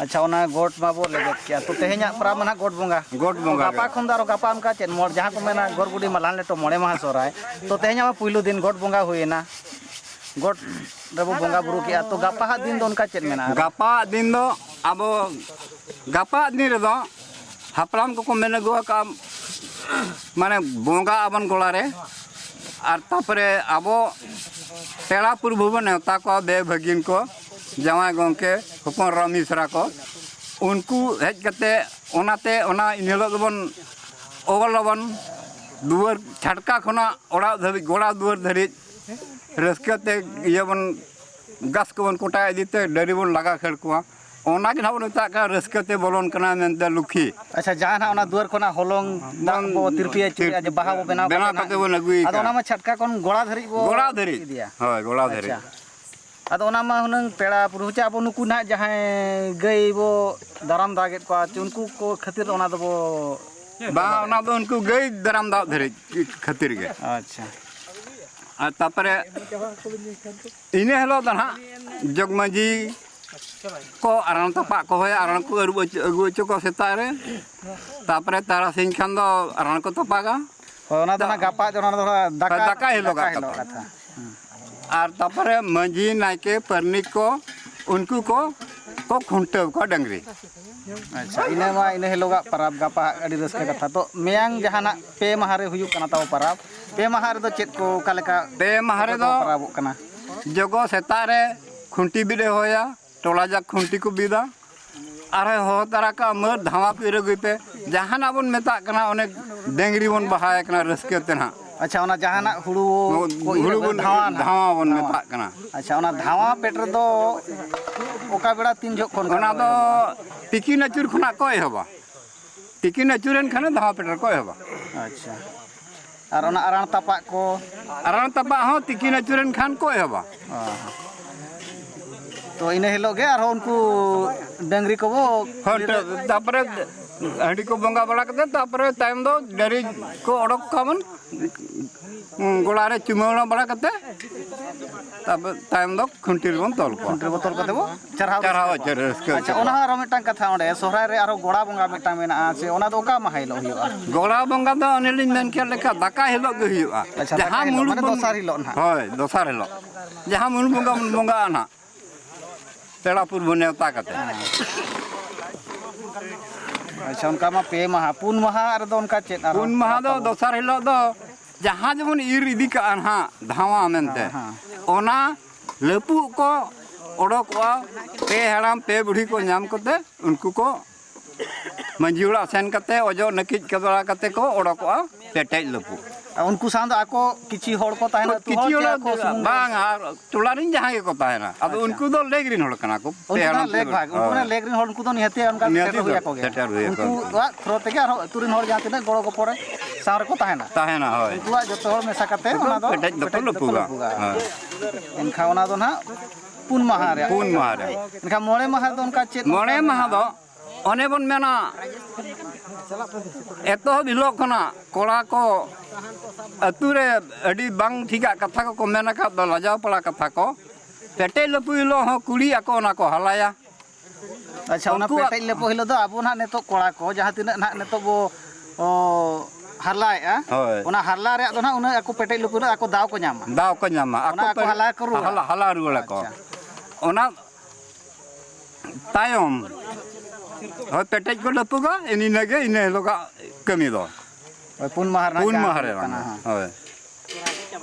ᱟᱪᱪᱷᱟ, ᱚᱱᱟ ᱜᱚᱴ ᱢᱟᱵᱚ ᱞᱮᱵᱮᱫ ᱠᱮᱜᱼᱟ, ᱛᱚ ᱛᱮᱦᱮᱧᱟᱜ ᱯᱚᱨᱚᱵᱽ ᱢᱟ ᱱᱟᱦᱟᱜ ᱜᱚᱴ ᱵᱚᱸᱜᱟ᱾ ᱜᱚᱴ ᱵᱚᱸᱜᱟ ᱜᱟᱯᱟ ᱜᱮ᱾ ᱠᱷᱚᱱ ᱫᱚ ᱟᱨᱚ ᱜᱟᱯᱟ ᱚᱱᱠᱟ ᱪᱮᱫ ᱢᱚᱲ-, ᱡᱟᱦᱟᱸ ᱠᱚ ᱢᱮᱱᱟ ᱜᱚᱨ ᱜᱩᱰᱤ ᱢᱟᱞᱦᱟᱱ ᱞᱮᱴᱚ ᱢᱚᱬᱮ ᱢᱟᱦᱟ ᱥᱚᱦᱨᱟᱭ, ᱛᱚ ᱛᱮᱦᱮᱧᱟᱜ ᱢᱟ ᱯᱩᱭᱞᱩ ᱫᱤᱱ ᱜᱚᱴ ᱵᱚᱸᱜᱟ ᱦᱩᱭᱮᱱᱟ, ᱜᱚᱴ ᱨᱮᱵᱚ ᱵᱚᱸᱜᱟ ᱵᱩᱨᱩ ᱠᱮᱜᱼᱟ, ᱛᱚ ᱜᱟᱯᱟ ᱦᱟᱜ ᱫᱤᱱ ᱫᱚ ᱚᱱᱠᱟ ᱪᱮᱫ ᱢᱮᱱᱟᱜᱼᱟ? ᱜᱟᱯᱟ ᱫᱤᱱ ᱫᱚ ᱟᱵᱚ ᱜᱟᱯᱟ ᱫᱤᱱ ᱨᱮᱫᱚ ᱦᱟᱯᱲᱟᱢ ᱠᱚᱠᱚ ᱢᱮᱱ ᱟᱹᱜᱩ ᱟᱠᱟᱫᱼᱟ, ᱢᱟᱱᱮ ᱵᱚᱸᱜᱟ ᱟᱵᱚᱱ ᱜᱚᱲᱟ ᱨᱮ, ᱟᱨ ᱛᱟᱯᱚᱨᱮ ᱟᱵᱚ ᱯᱮᱲᱟ ᱯᱩᱨᱵᱷᱩ ᱵᱚᱱ ᱱᱮᱣᱛᱟ ᱠᱚᱣᱟ, ᱵᱮ ᱵᱷᱟᱹᱜᱤᱱ ᱠᱚ, ᱡᱟᱶᱟᱭ ᱜᱚᱢᱠᱮ, ᱦᱚᱯᱚᱱ ᱮᱨᱟ ᱢᱤᱥᱨᱟ ᱠᱚ, ᱩᱱᱠᱩ ᱦᱮᱡ ᱠᱟᱛᱮ ᱚᱱᱟᱛᱮ ᱚᱱᱟ ᱮᱱ ᱦᱤᱞᱳᱜ ᱫᱚᱵᱚᱱ ᱚᱞ ᱟᱵᱚᱱ ᱫᱩᱣᱟᱹᱨ ᱪᱷᱟᱴᱠᱟ ᱠᱷᱚᱱᱟᱜ ᱚᱲᱟᱜ ᱫᱷᱟᱹᱵᱤᱡ, ᱜᱚᱲᱟ ᱫᱩᱣᱟᱹᱨ ᱫᱷᱟᱹᱨᱤᱡ ᱨᱟᱹᱥᱠᱟᱹ ᱛᱮ ᱤᱭᱟᱹ ᱵᱚᱱ ᱜᱷᱟᱥ ᱠᱚᱵᱚᱱ ᱠᱚᱴᱟ ᱤᱫᱤ ᱛᱮ ᱰᱟᱹᱨᱤ ᱵᱚᱱ ᱞᱟᱜᱟ ᱠᱷᱟᱹᱲ ᱠᱚᱣᱟ᱾ ᱚᱱᱟ ᱜᱮ ᱱᱟᱦᱟᱜ ᱵᱚᱱ ᱢᱮᱛᱟᱜ ᱠᱟᱱᱟ ᱨᱟᱹᱥᱠᱟᱹ ᱛᱮ ᱵᱚᱞᱚᱱ ᱠᱟᱱᱟ ᱢᱮᱱᱛᱮ ᱞᱩᱠᱷᱤ᱾ ᱟᱪᱪᱷᱟ, ᱡᱟᱦᱟᱸ ᱱᱟᱦᱟᱜ ᱚᱱᱟ ᱫᱩᱣᱟᱹᱨ ᱠᱷᱚᱱᱟᱜ ᱦᱚᱞᱚᱝ ᱫᱟᱜ ᱵᱚᱱ ᱵᱚ ᱛᱤᱨᱯᱤ ᱟᱹᱪᱩᱨᱮᱜᱼᱟ, ᱡᱮ ᱵᱟᱦᱟ ᱵᱚ ᱵᱮᱱᱟᱣ ᱵᱮᱱᱟᱣ ᱠᱟᱛᱮ ᱠᱟᱛᱮ ᱱᱟᱦᱟᱜ, ᱵᱚᱱ ᱟᱹᱜᱩᱭᱮ ᱟᱫᱚ ᱠᱟᱱᱟ᱾ ᱚᱱᱟ ᱢᱟ ᱪᱷᱟᱴᱠᱟ ᱠᱷᱚᱱ ᱜᱚᱲᱟ ᱫᱷᱟᱹᱨᱤᱡ ᱵᱚ ᱜᱚᱲᱟ ᱫᱷᱟᱹᱨᱤᱡ᱾ ᱤᱫᱤᱭᱟ᱾ ᱦᱳᱭ, ᱜᱚᱲᱟ ᱫᱷᱟᱹᱨᱤᱡ᱾ ᱟᱪᱪᱷᱟ᱾ ᱟᱫᱚ ᱚᱱᱟ ᱢᱟ ᱦᱩᱱᱟᱹᱝ ᱯᱮᱲᱟ ᱯᱩᱨᱵᱷᱩ ᱪᱮ ᱟᱵᱚ ᱱᱩᱠᱩ ᱱᱟᱦᱟᱜ ᱡᱟᱦᱟᱸᱭ ᱜᱟᱹᱭ ᱵᱚ ᱫᱟᱨᱟᱢ ᱫᱟᱜᱮᱫ ᱠᱚᱣᱟ, ᱪᱮ ᱩᱱᱠᱩ ᱠᱚ ᱠᱷᱟᱹᱛᱤᱨ ᱚᱱᱟ ᱫᱚᱵᱚ ᱵᱟᱝ, ᱚᱱᱟ ᱫᱚ ᱩᱱᱠᱩ ᱜᱟᱹᱭ ᱫᱟᱨᱟᱢ ᱫᱟᱜ ᱫᱷᱟᱹᱨᱤᱡ ᱠᱷᱟᱹᱛᱤᱨ ᱜᱮ᱾ ᱟᱪᱪᱷᱟ᱾ ᱟᱨ ᱛᱟᱯᱚᱨᱮ ᱤᱱᱟᱹ ᱦᱤᱞᱳᱜ ᱫᱚ ᱱᱟᱦᱟᱜ ᱡᱚᱜᱽ ᱢᱟᱹᱡᱷᱤ ᱠᱚ ᱟᱨᱟᱬ ᱛᱟᱯᱟᱜ ᱠᱚ ᱦᱚᱦᱚᱭᱟ, ᱟᱨᱟᱬ ᱠᱚ ᱟᱹᱨᱩᱵ ᱚᱪᱚ, ᱟᱹᱜᱩ ᱚᱪᱚ ᱠᱚᱣᱟ ᱥᱮᱛᱟᱜ ᱨᱮ᱾ ᱛᱟᱯᱚᱨᱮ ᱛᱟᱨᱟᱥᱤᱧ ᱠᱷᱟᱱ ᱫᱚ ᱟᱨᱟᱬ ᱠᱚ ᱛᱟᱯᱟᱜᱟ᱾ ᱦᱳᱭ, ᱚᱱᱟ ᱫᱚ ᱱᱟᱜ ᱜᱟᱯᱟ, ᱚᱱᱟ ᱫᱚ ᱱᱟᱜ ᱫᱟᱠᱟ, ᱦᱳᱭ, ᱫᱟᱠᱟ ᱦᱤᱞᱳᱜᱟᱜ ᱫᱟᱠᱟ ᱦᱤᱞᱳᱜ ᱠᱟᱛᱷᱟ᱾ ᱠᱟᱛᱷᱟ᱾ ᱦᱩᱸ᱾ ᱟᱨ ᱛᱟᱯᱚᱨᱮ ᱢᱟᱹᱡᱷᱤ, ᱱᱟᱭᱠᱮ, ᱯᱟᱨᱱᱤᱠ ᱠᱚ, ᱩᱱᱠᱩ ᱠᱚ, ᱠᱚ ᱠᱷᱩᱱᱴᱟᱹᱣ ᱠᱚᱣᱟ ᱰᱟᱹᱝᱨᱤ᱾ ᱟᱪᱪᱷᱟ, ᱤᱱᱟᱹ ᱢᱟ ᱤᱱᱟᱹ ᱦᱤᱞᱳᱜᱟᱜ ᱯᱟᱨᱟᱵᱽ, ᱜᱟᱯᱟ ᱟᱹᱰᱤ ᱨᱟᱹᱥᱠᱟᱹ ᱠᱟᱛᱷᱟ᱾ ᱛᱚ, ᱢᱮᱭᱟᱝ ᱡᱟᱦᱟᱱᱟᱜ ᱯᱮ ᱢᱟᱦᱟ ᱨᱮ ᱦᱩᱭᱩᱜ ᱠᱟᱱᱟ ᱛᱟᱵᱚ ᱯᱟᱨᱟᱵᱽ, ᱯᱮ ᱢᱟᱦᱟ ᱨᱮᱫᱚ ᱪᱮᱫ ᱠᱚ, ᱚᱠᱟ ᱞᱮᱠᱟ ᱯᱮ ᱢᱟᱦᱟ ᱨᱮᱫᱚ ᱯᱟᱨᱟᱵᱚᱜ ᱠᱟᱱᱟ? ᱡᱚᱜᱚ ᱥᱮᱛᱟᱜ ᱨᱮ ᱠᱷᱩᱱᱴᱤ ᱵᱤᱫ ᱮ ᱦᱚᱦᱚᱭᱟ, ᱴᱚᱞᱟ ᱡᱟᱠ ᱠᱷᱩᱱᱴᱤ ᱠᱚ ᱵᱤᱫᱟ, ᱟᱨᱦᱚᱸ ᱦᱚᱦᱚ ᱛᱟᱨᱟ ᱠᱟᱜᱼᱟ, "ᱢᱟᱹᱨ ᱫᱷᱟᱣᱟ ᱠᱚ ᱤᱨ ᱟᱹᱜᱩᱭ ᱯᱮ", ᱡᱟᱦᱟᱱᱟᱜ ᱵᱚᱱ ᱢᱮᱛᱟᱜ ᱠᱟᱱᱟ, ᱚᱱᱮ ᱰᱟᱹᱝᱨᱤ ᱵᱚᱱ ᱵᱟᱦᱟᱭᱮ ᱠᱟᱱᱟ ᱨᱟᱹᱥᱠᱟᱹ ᱛᱮ ᱱᱟᱦᱟᱜ᱾ ᱟᱪᱪᱷᱟ, ᱚᱱᱟ ᱡᱟᱦᱟᱱᱟᱜ ᱦᱩᱲᱩ ᱠᱚ ᱤᱨ ᱦᱩᱲᱩ ᱟᱹᱜᱩ, ᱵᱚᱱ, ᱫᱷᱟᱣᱟ ᱱᱟᱦᱟᱜ᱾ ᱫᱷᱟᱣᱟ ᱵᱚᱱ ᱫᱷᱟᱣᱟ᱾ ᱢᱮᱛᱟᱜ ᱠᱟᱱᱟ᱾ ᱟᱪᱪᱷᱟ, ᱚᱱᱟ ᱫᱷᱟᱣᱟ ᱯᱮᱴ ᱨᱮᱫᱚ ᱚᱠᱟ ᱵᱮᱲᱟ ᱛᱤᱱ ᱡᱚᱦᱚᱜ ᱠᱷᱚᱱ ᱚᱱᱟ ᱠᱷᱟᱱ ᱫᱚ ᱮᱦᱚᱵᱚᱜᱼᱟ? ᱛᱤᱠᱤᱱ ᱟᱹᱪᱩᱨ ᱠᱷᱚᱱᱟᱜ ᱠᱚ ᱮᱦᱚᱵᱟ᱾ ᱛᱤᱠᱤᱱ ᱟᱹᱪᱩᱨᱮᱱ ᱠᱷᱟᱱ ᱫᱷᱟᱣᱟ ᱯᱮᱴ ᱨᱮᱠᱚ ᱮᱦᱚᱵᱟ᱾ ᱟᱪᱪᱷᱟ᱾ ᱟᱨ ᱚᱱᱟ ᱟᱨᱟᱬ ᱛᱟᱯᱟᱜ ᱠᱚ? ᱟᱨᱟᱬ ᱛᱟᱯᱟᱜ ᱦᱚᱸ ᱛᱤᱠᱤᱱ ᱟᱹᱪᱩᱨᱮᱱ ᱠᱷᱟᱱ ᱠᱚ ᱮᱦᱚᱵᱟ᱾ ᱚ᱾ ᱛᱚ, ᱤᱱᱟᱹ ᱦᱤᱞᱳᱜ ᱜᱮ ᱟᱨᱦᱚᱸ ᱩᱱᱠᱩ ᱰᱟᱹᱝᱨᱤ ᱠᱚᱵᱚ ᱦᱳᱭ, ᱛᱟᱯᱚᱨᱮ ᱦᱟᱺᱰᱤ ᱠᱚ ᱵᱚᱸᱜᱟ ᱵᱟᱲᱟ ᱠᱟᱛᱮ, ᱛᱟᱯᱚᱨᱮ ᱛᱟᱭᱚᱢ ᱫᱚ ᱰᱟᱹᱝᱨᱤ ᱠᱚ ᱚᱰᱚᱠ ᱠᱚᱣᱟ ᱵᱚᱱ᱾ ᱜᱚᱲᱟ ᱨᱮ ᱪᱩᱢᱟᱹᱲᱟ ᱵᱟᱲᱟ ᱠᱟᱛᱮ, ᱛᱟᱯᱚᱨ ᱛᱟᱭᱚᱢ ᱫᱚ ᱠᱷᱩᱱᱴᱤ ᱨᱮᱵᱚᱱ ᱛᱚᱞ ᱠᱚᱣᱟ᱾ ᱠᱷᱩᱱᱴᱤ ᱨᱮᱵᱚᱱ ᱛᱚᱞ ᱠᱟᱛᱮ ᱵᱚ ᱪᱟᱨᱦᱟᱣ ᱪᱟᱨᱦᱟᱣ ᱨᱟᱹᱥᱠᱟᱹ᱾ ᱦᱚᱪᱚ ᱨᱟᱹᱥᱠᱟᱹ ᱟᱪᱪᱷᱟ, ᱦᱚᱪᱚ ᱚᱱᱟ ᱠᱚᱣᱟ᱾ ᱦᱚᱸ ᱟᱨᱚ ᱢᱤᱫᱴᱟᱝ ᱠᱟᱛᱷᱟ, ᱚᱸᱰᱮ ᱥᱚᱦᱨᱟᱭ ᱨᱮ ᱟᱨᱚ ᱜᱚᱲᱟ ᱵᱚᱸᱜᱟ ᱢᱤᱫᱴᱟᱝ ᱢᱮᱱᱟᱜᱼᱟ, ᱥᱮ ᱚᱱᱟ ᱫᱚ ᱚᱠᱟ ᱢᱟᱦᱟ ᱦᱤᱞᱳᱜ ᱦᱩᱭᱩᱜᱼᱟ? ᱜᱚᱲᱟ ᱵᱚᱸᱜᱟ ᱫᱚ ᱚᱱᱮ ᱞᱤᱧ ᱢᱮᱱ ᱠᱮᱫ ᱞᱮᱠᱟ, ᱫᱟᱠᱟ ᱦᱤᱞᱳᱜ ᱜᱮ ᱦᱩᱭᱩᱜᱼᱟ᱾ ᱟᱪᱪᱷᱟ, ᱫᱟᱠᱟ ᱡᱟᱦᱟᱸ ᱦᱤᱞᱳᱜ, ᱢᱩᱞᱩᱠ ᱢᱟᱱᱮ ᱵᱚᱱ ᱫᱚᱥᱟᱨ ᱦᱤᱞᱳᱜ ᱱᱟᱦᱟᱜ᱾ ᱦᱳᱭ, ᱫᱚᱥᱟᱨ ᱦᱤᱞᱳᱜ᱾ ᱡᱟᱦᱟᱸ ᱢᱩᱞᱩᱠ ᱵᱚᱸᱜᱟ ᱵᱚᱱ ᱵᱚᱸᱜᱟᱜᱼᱟ ᱱᱟᱦᱟᱜ᱾ ᱯᱮᱲᱟ ᱯᱩᱨᱵᱚ ᱱᱮᱣᱛᱟ ᱠᱟᱛᱮ᱾ ᱟᱪᱪᱷᱟ, ᱚᱱᱠᱟ ᱢᱟ ᱯᱮ ᱢᱟᱦᱟ, ᱯᱩᱱ ᱢᱟᱦᱟ ᱨᱮᱫᱚ ᱚᱱᱠᱟ ᱪᱮᱫ ᱟᱨᱦᱚᱸ? ᱯᱩᱱ ᱢᱟᱦᱟ ᱫᱚ, ᱫᱚᱥᱟᱨ ᱦᱤᱞᱳᱜ ᱫᱚ ᱡᱟᱦᱟᱸ ᱡᱮᱢᱚᱱ ᱤᱨ ᱤᱫᱤ ᱠᱟᱜᱼᱟ ᱱᱟᱦᱟᱜ ᱫᱷᱟᱶᱟ ᱢᱮᱱᱛᱮ, ᱦᱮᱸ, ᱦᱮᱸ᱾ ᱚᱱᱟ ᱞᱟᱹᱯᱩᱜ ᱠᱚ ᱚᱰᱳᱠᱚᱜᱼᱟ᱾ ᱯᱮ ᱦᱟᱲᱟᱢ ᱯᱮ ᱵᱩᱲᱦᱤ ᱠᱚ ᱧᱟᱢ ᱠᱟᱛᱮ ᱩᱱᱠᱩ ᱠᱚ ᱢᱟᱺᱡᱷᱤ ᱚᱲᱟᱜ ᱥᱮᱱ ᱠᱟᱛᱮ ᱚᱡᱚᱜ ᱱᱟᱹᱠᱤᱡ ᱠᱮᱫ ᱵᱟᱲᱟ ᱠᱟᱛᱮ ᱠᱚ ᱚᱰᱳᱠᱚᱜᱼᱟ ᱯᱮᱴᱮᱡ ᱞᱟᱹᱯᱩᱜ᱾ ᱟᱨ ᱩᱱᱠᱩ ᱥᱟᱶ ᱫᱚ ᱟᱠᱚ ᱠᱤᱪᱷᱤ ᱦᱚᱲ ᱠᱚ ᱛᱟᱦᱮᱱᱟ ᱟᱹᱛᱩ ᱦᱚᱲ ᱠᱤᱪᱷᱩ ᱪᱮ ᱦᱚᱲ ᱟᱠᱚ ᱥᱩᱢᱩᱝ ᱜᱮ? ᱵᱟᱝ, ᱟᱨ ᱴᱚᱞᱟ ᱨᱮᱱ ᱡᱟᱦᱟᱸᱭ ᱜᱮᱠᱚ ᱛᱟᱦᱮᱱᱟ, ᱟᱫᱚ ᱟᱪᱪᱷᱟ᱾ ᱩᱱᱠᱩ ᱫᱚ ᱞᱮᱜᱽ ᱨᱮᱱ ᱦᱚᱲ ᱠᱟᱱᱟ ᱠᱚ᱾ ᱯᱮ ᱩᱱᱠᱩ ᱫᱚ ᱦᱟᱲᱟᱢ ᱦᱟᱸᱜ ᱞᱮᱠ ᱯᱮ ᱵᱷᱟᱜᱽ, ᱩᱱᱠᱩ ᱦᱳᱭ᱾ ᱫᱚ ᱞᱮᱠ ᱨᱮᱱ ᱦᱚᱲ, ᱩᱱᱠᱩ ᱫᱚ ᱱᱤᱦᱟᱹᱛᱤ ᱚᱱᱠᱟ ᱫᱚ ᱱᱤᱦᱟᱹᱛᱤ ᱥᱮᱴᱮᱨ ᱦᱩᱭ ᱟᱠᱚ ᱜᱮᱭᱟ᱾ ᱥᱮᱴᱮᱨ ᱦᱩᱭ ᱟᱠᱚ ᱩᱱᱠᱩᱣᱟᱜ ᱛᱷᱨᱳ ᱛᱮᱜᱮ ᱟᱨᱦᱚᱸ ᱟᱹᱛᱩ ᱨᱮᱱ ᱦᱚᱲ ᱡᱟᱦᱟᱸ ᱛᱤᱱᱟᱹᱜ ᱜᱚᱲᱚ ᱜᱚᱯᱚᱲ ᱨᱮ ᱥᱟᱶ ᱨᱮᱠᱚ ᱛᱟᱦᱮᱱᱟ᱾ ᱛᱟᱦᱮᱱᱟ, ᱦᱳᱭ᱾ ᱩᱱᱠᱩᱣᱟᱜ ᱡᱚᱛᱚ ᱦᱚᱲ ᱢᱮᱥᱟ ᱠᱟᱛᱮ ᱩᱱᱠᱩ ᱚᱱᱟ ᱫᱚ ᱯᱮᱴᱮᱡ ᱫᱚᱠᱚ ᱯᱮᱴᱮᱡ ᱫᱚᱠᱚ ᱞᱟᱹᱯᱩᱜᱟ᱾ ᱞᱟᱹᱯᱩᱜᱟ᱾ ᱦᱳᱭ᱾ ᱮᱱᱠᱷᱟᱱ ᱚᱱᱟ ᱫᱚ ᱱᱟᱦᱟᱜ ᱯᱩᱱ ᱢᱟᱦᱟ ᱨᱮ᱾ ᱯᱩᱱ ᱢᱟᱦᱟ ᱨᱮ᱾ ᱮᱱᱠᱷᱟᱱ ᱢᱚᱬᱮ ᱢᱟᱦᱟ ᱫᱚ ᱚᱱᱠᱟ ᱪᱮᱫ ᱢᱚᱬᱮ ᱚᱱᱠᱟ ᱢᱟᱦᱟ ᱫᱚ ᱢᱮᱱᱟᱜᱼᱟ? ᱚᱱᱮ ᱵᱚᱱ ᱢᱮᱱᱟ, ᱮᱛᱚᱦᱚᱵ ᱦᱤᱞᱳᱜ ᱠᱷᱚᱱᱟᱜ ᱠᱚᱲᱟ ᱠᱚ ᱟᱹᱛᱩ ᱨᱮ ᱟᱹᱰᱤ ᱵᱟᱝ ᱴᱷᱤᱠᱟᱜ ᱠᱟᱛᱷᱟ ᱠᱚᱠᱚ ᱢᱮᱱ ᱟᱠᱟᱫ ᱫᱚ, ᱞᱟᱡᱟᱣ ᱯᱟᱲᱟ ᱠᱟᱛᱷᱟ ᱠᱚ, ᱯᱮᱴᱮᱡ ᱞᱟᱹᱯᱩᱜ ᱦᱤᱞᱳᱜ ᱦᱚᱸ ᱠᱩᱲᱤ ᱟᱠᱚ ᱚᱱᱟ ᱠᱚ ᱦᱟᱞᱟᱭᱟ᱾ ᱟᱪᱪᱷᱟ, ᱚᱱᱟ ᱩᱱᱠᱩᱣᱟᱜ ᱯᱮᱴᱮᱡ ᱞᱟᱹᱯᱩᱜ ᱦᱤᱞᱳᱜ ᱫᱚ ᱟᱵᱚ ᱱᱟᱦᱟᱜ ᱱᱤᱛᱚᱜ ᱠᱚᱲᱟ ᱠᱚ ᱡᱟᱦᱟᱸ ᱛᱤᱱᱟᱹᱜ ᱱᱟᱦᱟᱜ ᱱᱤᱛᱚᱜ ᱵᱚ, ᱚ, ᱦᱟᱨᱞᱟᱭᱮᱫᱼᱟ, ᱦᱳᱭ᱾ ᱚᱱᱟ ᱦᱟᱨᱞᱟ ᱨᱮᱭᱟᱜ ᱫᱚ ᱱᱟᱦᱟᱜ ᱩᱱᱟᱹᱜ ᱟᱠᱚ ᱯᱮᱴᱮᱡ ᱞᱟᱹᱯᱩᱜ ᱨᱮ ᱟᱠᱚ ᱫᱟᱣ ᱠᱚ ᱧᱟᱢᱟ᱾ ᱫᱟᱣ ᱠᱚ ᱧᱟᱢᱟ᱾ ᱚᱱᱟ ᱟᱠᱚ ᱯᱮ- ᱦᱟᱞᱟ ᱠᱚ ᱨᱩᱣᱟᱹᱲᱟ᱾ ᱦᱟᱞᱟ, ᱦᱟᱞᱟ ᱨᱩᱣᱟᱹᱲᱟᱠᱚ᱾ ᱟᱪᱪᱷᱟ᱾ ᱚᱱᱟ ᱛᱟᱭᱚᱢ ᱦᱳᱭ, ᱯᱮᱴᱮᱡ ᱠᱚ ᱞᱟᱹᱯᱩᱜᱟ, ᱤᱱᱟᱹ ᱜᱮ ᱤᱱᱟᱹ ᱦᱤᱞᱳᱜᱟᱜ ᱠᱟᱹᱢᱤ ᱫᱚ᱾ ᱦᱳᱭ, ᱯᱩᱱ ᱢᱟᱦᱟ ᱨᱮᱱᱟᱜ ᱯᱩᱱ ᱡᱟᱦᱟᱸ ᱢᱟᱦᱟ ᱨᱮ ᱦᱩᱭᱩᱜ ᱵᱟᱝ ᱠᱟᱱᱟ, ᱦᱮᱸ᱾ ᱦᱳᱭ᱾